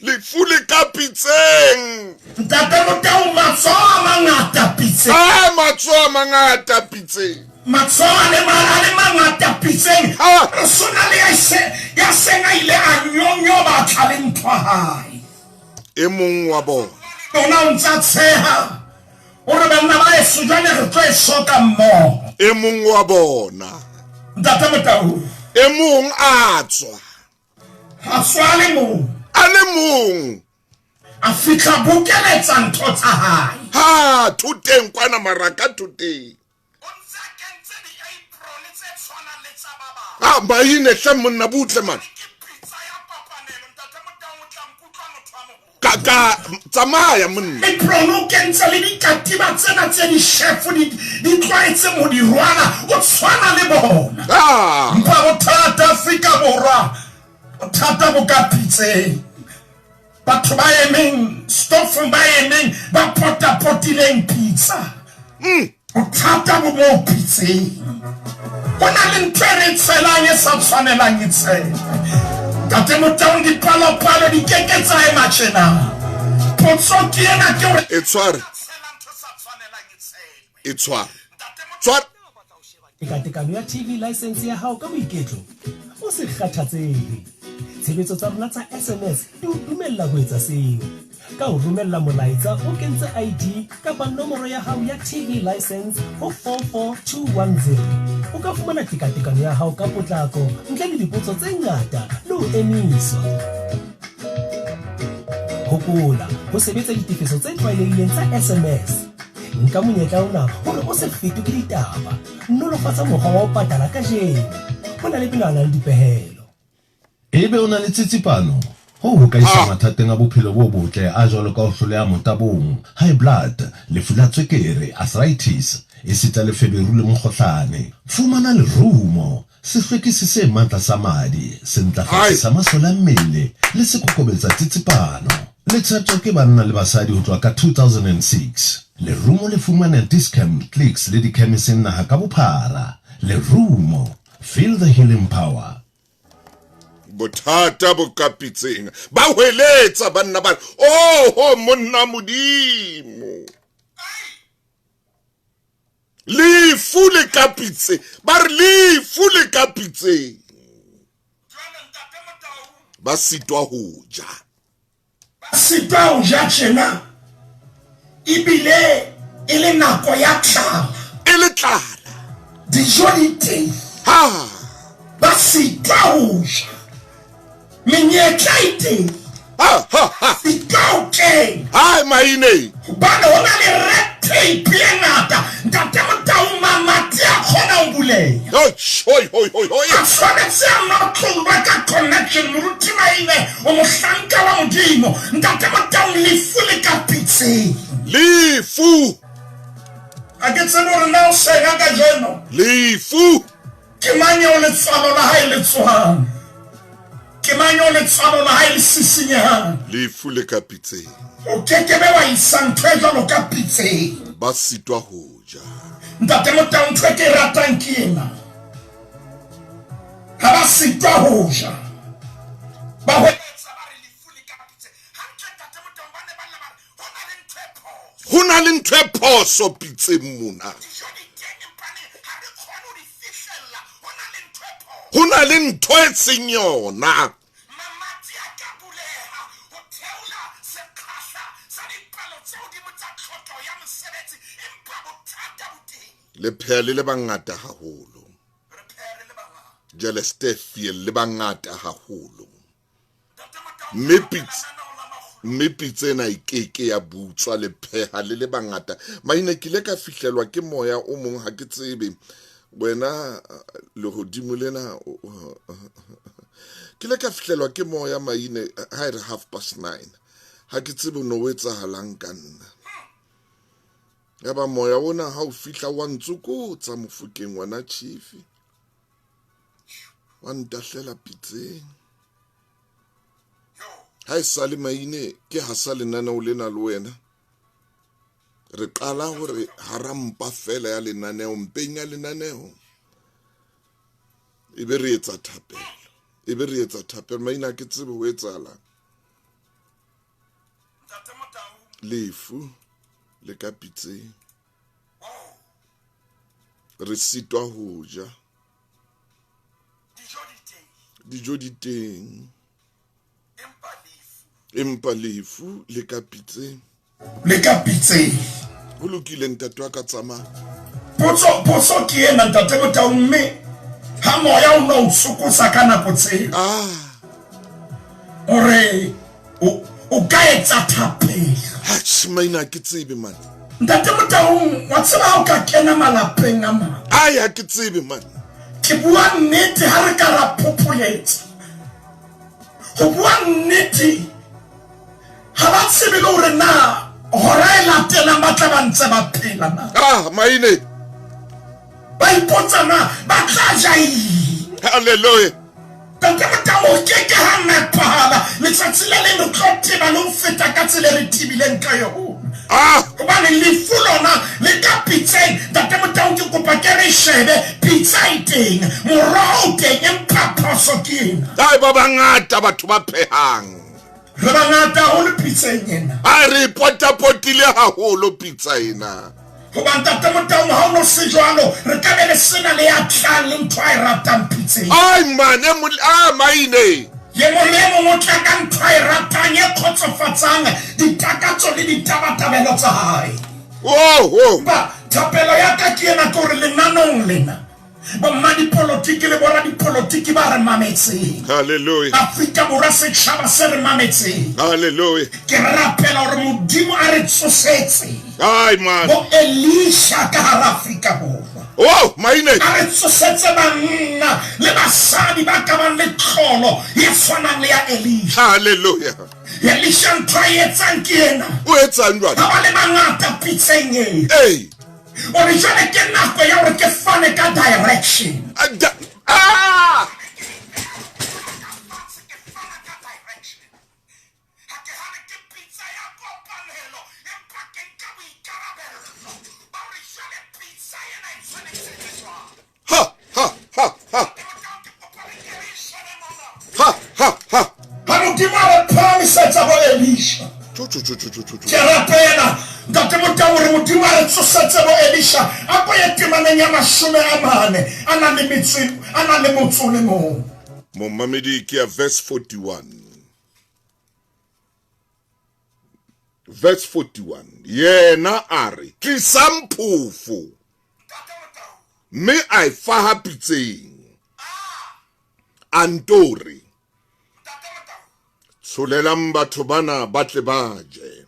lefu le ka pitseng. Ntate Motau, matsoho a mangata pitseng. A matsoho a mangata pitseng. Matsoho a le a le mangata pitseng. Ha. Re sona le ya se ya seng a ile a nyonyoba a tla le ntho hae. E mong wa bona. Ona o ntsa tsheha. O re banna ba eso jwale re tlo e soka mmoho. E mong wa bona. Ntate Motau. E mong a tswa. A tswa a le mong. A le mong. A fihla bokeletsa ntho tsa hae. Ha thoteng kwana maraka thoteng. A maine hle monna butle man. Ka ka tsamaya monna. Apron o kentse le dikatiba tsena tse di-chef di di tlwaetseng ho di rwala, o tshwana le bona. Ah. Mpa bothata Afrika Borwa, bothata bo ka pitseng. Batho ba emeng stofong ba emeng ba potapotileng pitsa. Bothata bo moo pitseng. Ho na le ntho e re e tshelang e sa tshwanelang e tshelwe. Ntate Motaung dipalopalo di ke ke tsa ema tjena. Potso ke ena ke hore. E tshware. E tshware. Tshware. Tekatekano ya TV license ya hao ka boiketlo? O se kgathatsehe. Tshebetso tsa rona tsa SMS di o dumella ho etsa seo. Ka ho romella molaetsa o kentse ID kapa nomoro ya hao ya TV license ho 44210, o ka fumana tekatekano ya hao ka potlako ntle le dipotso tse ngata le ho emiswa. Hopola ho sebetsa ditefetso tse tlwaelehileng tsa SMS. Nka monyetla ona hore o se fetwe ke ditaba. Nolofatsa mokgwa wa ho patala kajeno. Ho na le melawana le dipehelo. Ebe o na le tsitsipano? Hoo ho ka isa mathateng a bophelo bo botle a jwalo ka ho hloleha motabong, high blood, lefu la tswekere, arthritis, esita le feberu le mokgohlane. Fumana lerumo, sehlwekisi se matla sa madi, sentlafatsi sa masole a mmele le sekokobetsa tsitsipano. Le tsheptjwa ke banna le basadi ho tloha ka 2006. Lerumo le fumanea Dis-Chem, Clicks le dikhemiseng naha ka bophara. Lerumo, feel the healing power. Bothata bo ka pitseng. Ba hweletsa banna ba re, Oho monna Modimo! Lefu le ka pitseng. Ba re lefu le ka pitseng. Ba sitwa ho ja. Ba sitwa ho ja tjena ebile e le nako ya tlala. E le tlala. Dijo di teng. Ha. Ba sitwa ho ja. Menyetla e teng. Ha, ha, ha. Sitwa ho kena. Hai maine. Hobane ho na le red tape e ngata. Ntate Motaung mamati a kgona ho buleha. Hoi, hoi, hoi, hoi, hoi. A tshwanetse a notlolwe ka connection. Moruti Maine o mohlanka wa Modimo. Ntate Motaung lefu le ka pitseng. Lefu. Ha ke tsebe hore na o sena kajeno. Lefu. Ke mang eo letswalo la hae le tsohang? Ke mang eo letswalo la hae le sisinyehang? Lefu le ka pitseng. O ke ke be wa isa ntho e jwalo ka pitseng. Ba sitwa ho ja. Ntate Motau, ntho e ke e ratang ke ena. Ha ba sitwa ho ja, ba hweletsa ba re lefu le ka pitseng. Hantle Ntate Motau, ba ne ba lla ba re ho na le ntho e phoso. Ho na le ntho e phoso pitseng mona. Dijo di teng empa ne ha re kgone ho di fihlella. Ho na le ntho e phoso. Ho na le ntho e seng yona. Mamati a ka buleha ho theola sekgahla sa dipalo tse hodimo tsa tlhokego ya mosebetsi, empa bothata bo teng. Le pheha le le bangata haholo. Re pheha re le bangata. Jwale Steffiel le bangata haholo. Mme pitse mme pitse ena e ke ke ya butswa le pheha le le bangata. Maine ke ile ka fihlelwa ke moya o mong ha ke tsebe wena lehodimo lena ke ile ka fihlelwa ke moya maine ha e re 9:30 ha ke tsebe no o etsahalang ka nna. Yaba moya ona ha o fihla wa ntsokotsa mofokeng wena chief. Wa ntahlela pitseng. Ha e sale maine ke hasa lenaneo lena le wena. Re qala hore hara mpa fela ya lenaneo, mpeng ya lenaneo. E be re etsa thapelo. E be re etsa thapelo. Maina ke tsebe ho etsahalang. Lefu le ka pitseng. Re sitwa ho ja. Dijo di teng. Empa lefu le ka pitseng. Le ka pitseng. Ho lokile ntate wa ka tsamaya. Potso potso ke ena ntate Motau mme ha moya o no o tsokotsa ka nako tseo. Ah. O re o ka etsa thapelo. Atjhe maina ke tsebe man. Ntate Motaung wa tseba ha o ka kena malapeng a mang. Ai ha ke tsebe man. Ke bua nnete ha re ka ra phopholetsa. Ho bua nnete ha ba tsebe le hore na hora e latelang ba tla ba ntse ba phela na. Ah maine. Ba ipotsa na ba tla ja eng. Hallelujah. Ntate Motau ho ke ke ha nepahala letsatsi le leng re tlo teba le ho feta ka tsela e re tebileng ka yona. Ah! Hobane lefu lona le ka pitseng. Ntate Motau ke kopa ke re shebe pitsa e teng, moroho o teng empa phoso ke ena. Ai ba bangata batho ba phehang. Re bangata haholo pitseng ena. Ai re potapotile haholo pitsa ena. Hoba Ntate Motaung ha o no se jwalo re ka be re sena le ya tlang le ntho a e ratang pitseng. Ai man e mo ah maine. Ye mong le e mong o tla ka ntho a e ratang e kgotsofatsang ditakatso le ditabatabelo tsa hae. Oh, oh. Empa thapelo ya ka ke ena ke hore lenanong lena Bommadipolotiki le boradipolotiki ba re mametseng. Hallelujah. Afrika Borwa setjhaba se re mametseng. Hallelujah. Ke rapela hore Modimo a re tsosetse. Ai man. Bo Elisha ka hara Afrika Borwa. Oh, maine. A re tsosetse banna le basadi ba ka bang le tlholo e tshwanang le ya Elisha. Hallelujah. Elisha ntho a e etsang ke ena. O etsang jwale? Ha ba le bangata pitseng eo. Ee. O re jwale ke nako ya hore ke fane ka direction. Ah! Ha ha ha ha. Ha ha ha. Ha Modimo a re phahamisetsa bo Elisha. Ke rapela Ntate Motau hore Modimo a re tsosetse bo Elisha. A ko ye temaneng ya 40 a na le metso a na le motso o le mong. Momamedi ke ya verse 41. Verse 41. Yena a re, Tlisang phofo. Mme a e faha pitseng. A nto re, Tsholelang batho bana ba tle ba je.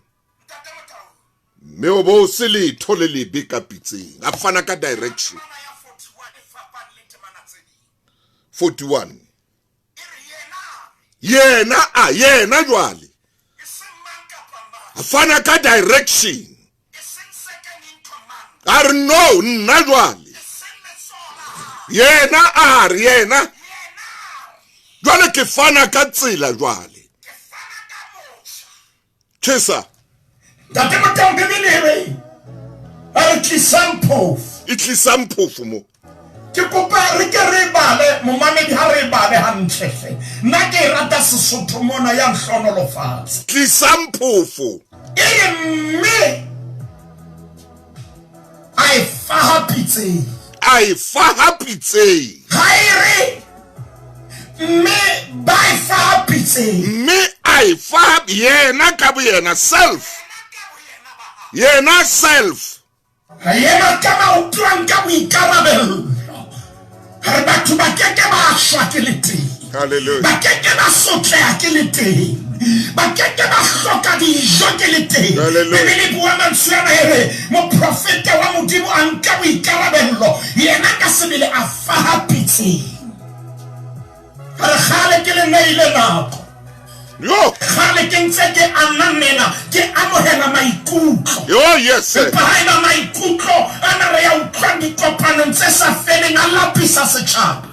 Mme o bo se letho le lebe ka pitseng. A fana ka direction. 41. Yena a yena jwale a fana ka direction. A re no nna jwale. Yena a re yena jwale ke fana ka tsela jwale. Chesa. Ntate Motau Bibele e re a re tlisang phofo. E tlisang phofo mo. Ke kopa re ke re bale momamedi ha re bale hantle hle. Nna ke e rata Sesotho mona ya nhlonolofatsa. Tlisang phofo. E re mme a e faha pitseng. A e faha pitseng. Ha e re mme ba e faha pitseng. Mme a e faha yena ka boyena self. Yena self. Re ema ka maoto a nka boikarabello. Re batho ba ke ke ba shwa ke le teng. Hallelujah. Ba ke ke ba sotleha ke le teng. Ba ke ke ba hloka dijo ke le teng. Hallelujah. Bibele e bua mantswe ana e re moprofeta wa Modimo a nka boikarabello, yena ka sebele a faha pitseng. Re kgale ke le neile nako. Yo. Kgale ke ntse ke ananela, ke amohela maikutlo. Yo, yes, sir. Empa haeba maikutlo ana re a utlwang dikopanong tse sa feleng a lapisa setjhaba.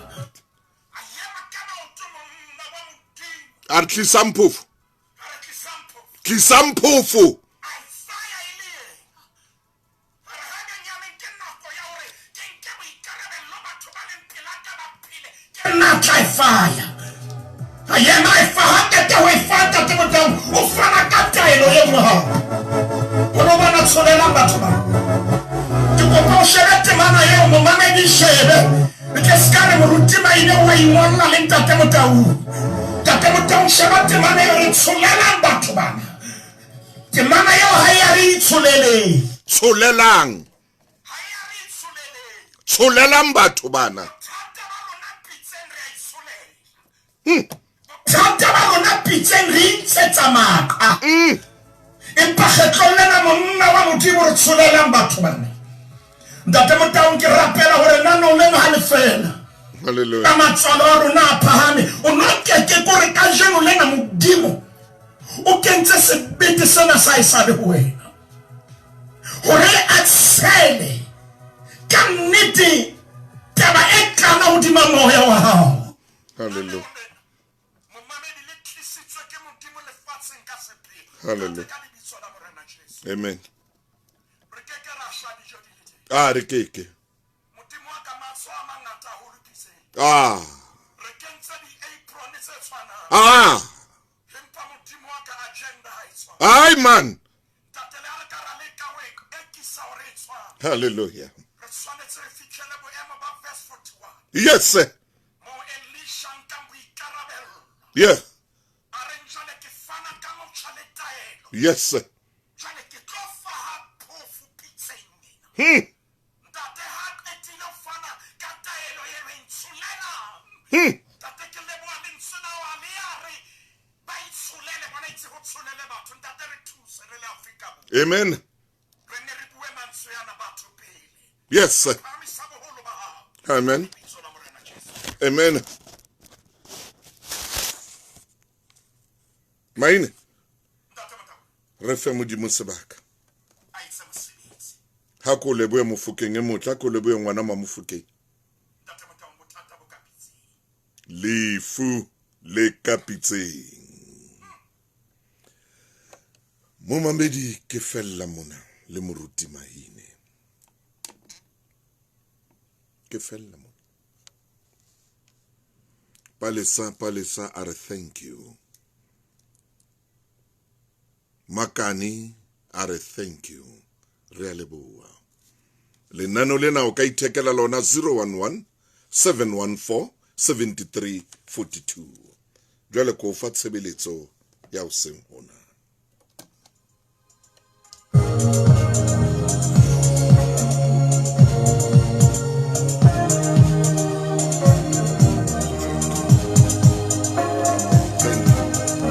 A re tlisang phofo. Tlisang phofo. Ke nna a tla e faya. A yena a e fa, ha qeta ho e fa Ntate Motaung, o fana ka taelo e nngwe hape. Hore o bona tsholelang batho ba. Ke kopa o shebe temana eo, momamedi shebe. E tle se ka re moruti Maine o a ingolla le Ntate Motaung. Ntate Motaung sheba temana eo re tsholelang batho bana. Temana eo ha e a re itsholeleng. Tsholelang. Tsholelang batho bana. Thata ba rona pitseng re intshetsa maqa. Empa kgetlong lena monna wa Modimo re tsholelang batho bana. Ntate Motaung ke rapela hore nanong lena ha le fela. Hallelujah. Ka matswalo a rona a phahame. O no keke kore kajeno lena Modimo o kentse sebete sena sa esale ho wena hore a tshele ka nnete taba e kana hodima moya wa hao. Hallelujah. Hallelujah. Amen. Ah, re ke ke. Ah. Ah. Ai man. Hallelujah. Yes, sir. Yeah. Yes, sir. Amen. Yes, sir. Amen. Amen. Maine. Re fe Modimo sebaka. Ha ko lebohe Mofokeng e motle, ha ko lebohe ngwana Mamofokeng. Lefu le ka pitseng. Momamedi ke fella mona le moruti Maine. Ke fella mona. Palesa, Palesa a re thank you. Makani a re thank you. Re a leboha. Lenano lena o ka ithekela lona 011 714 73 42. Jwale ko fa tshebeletso ya hoseng hona.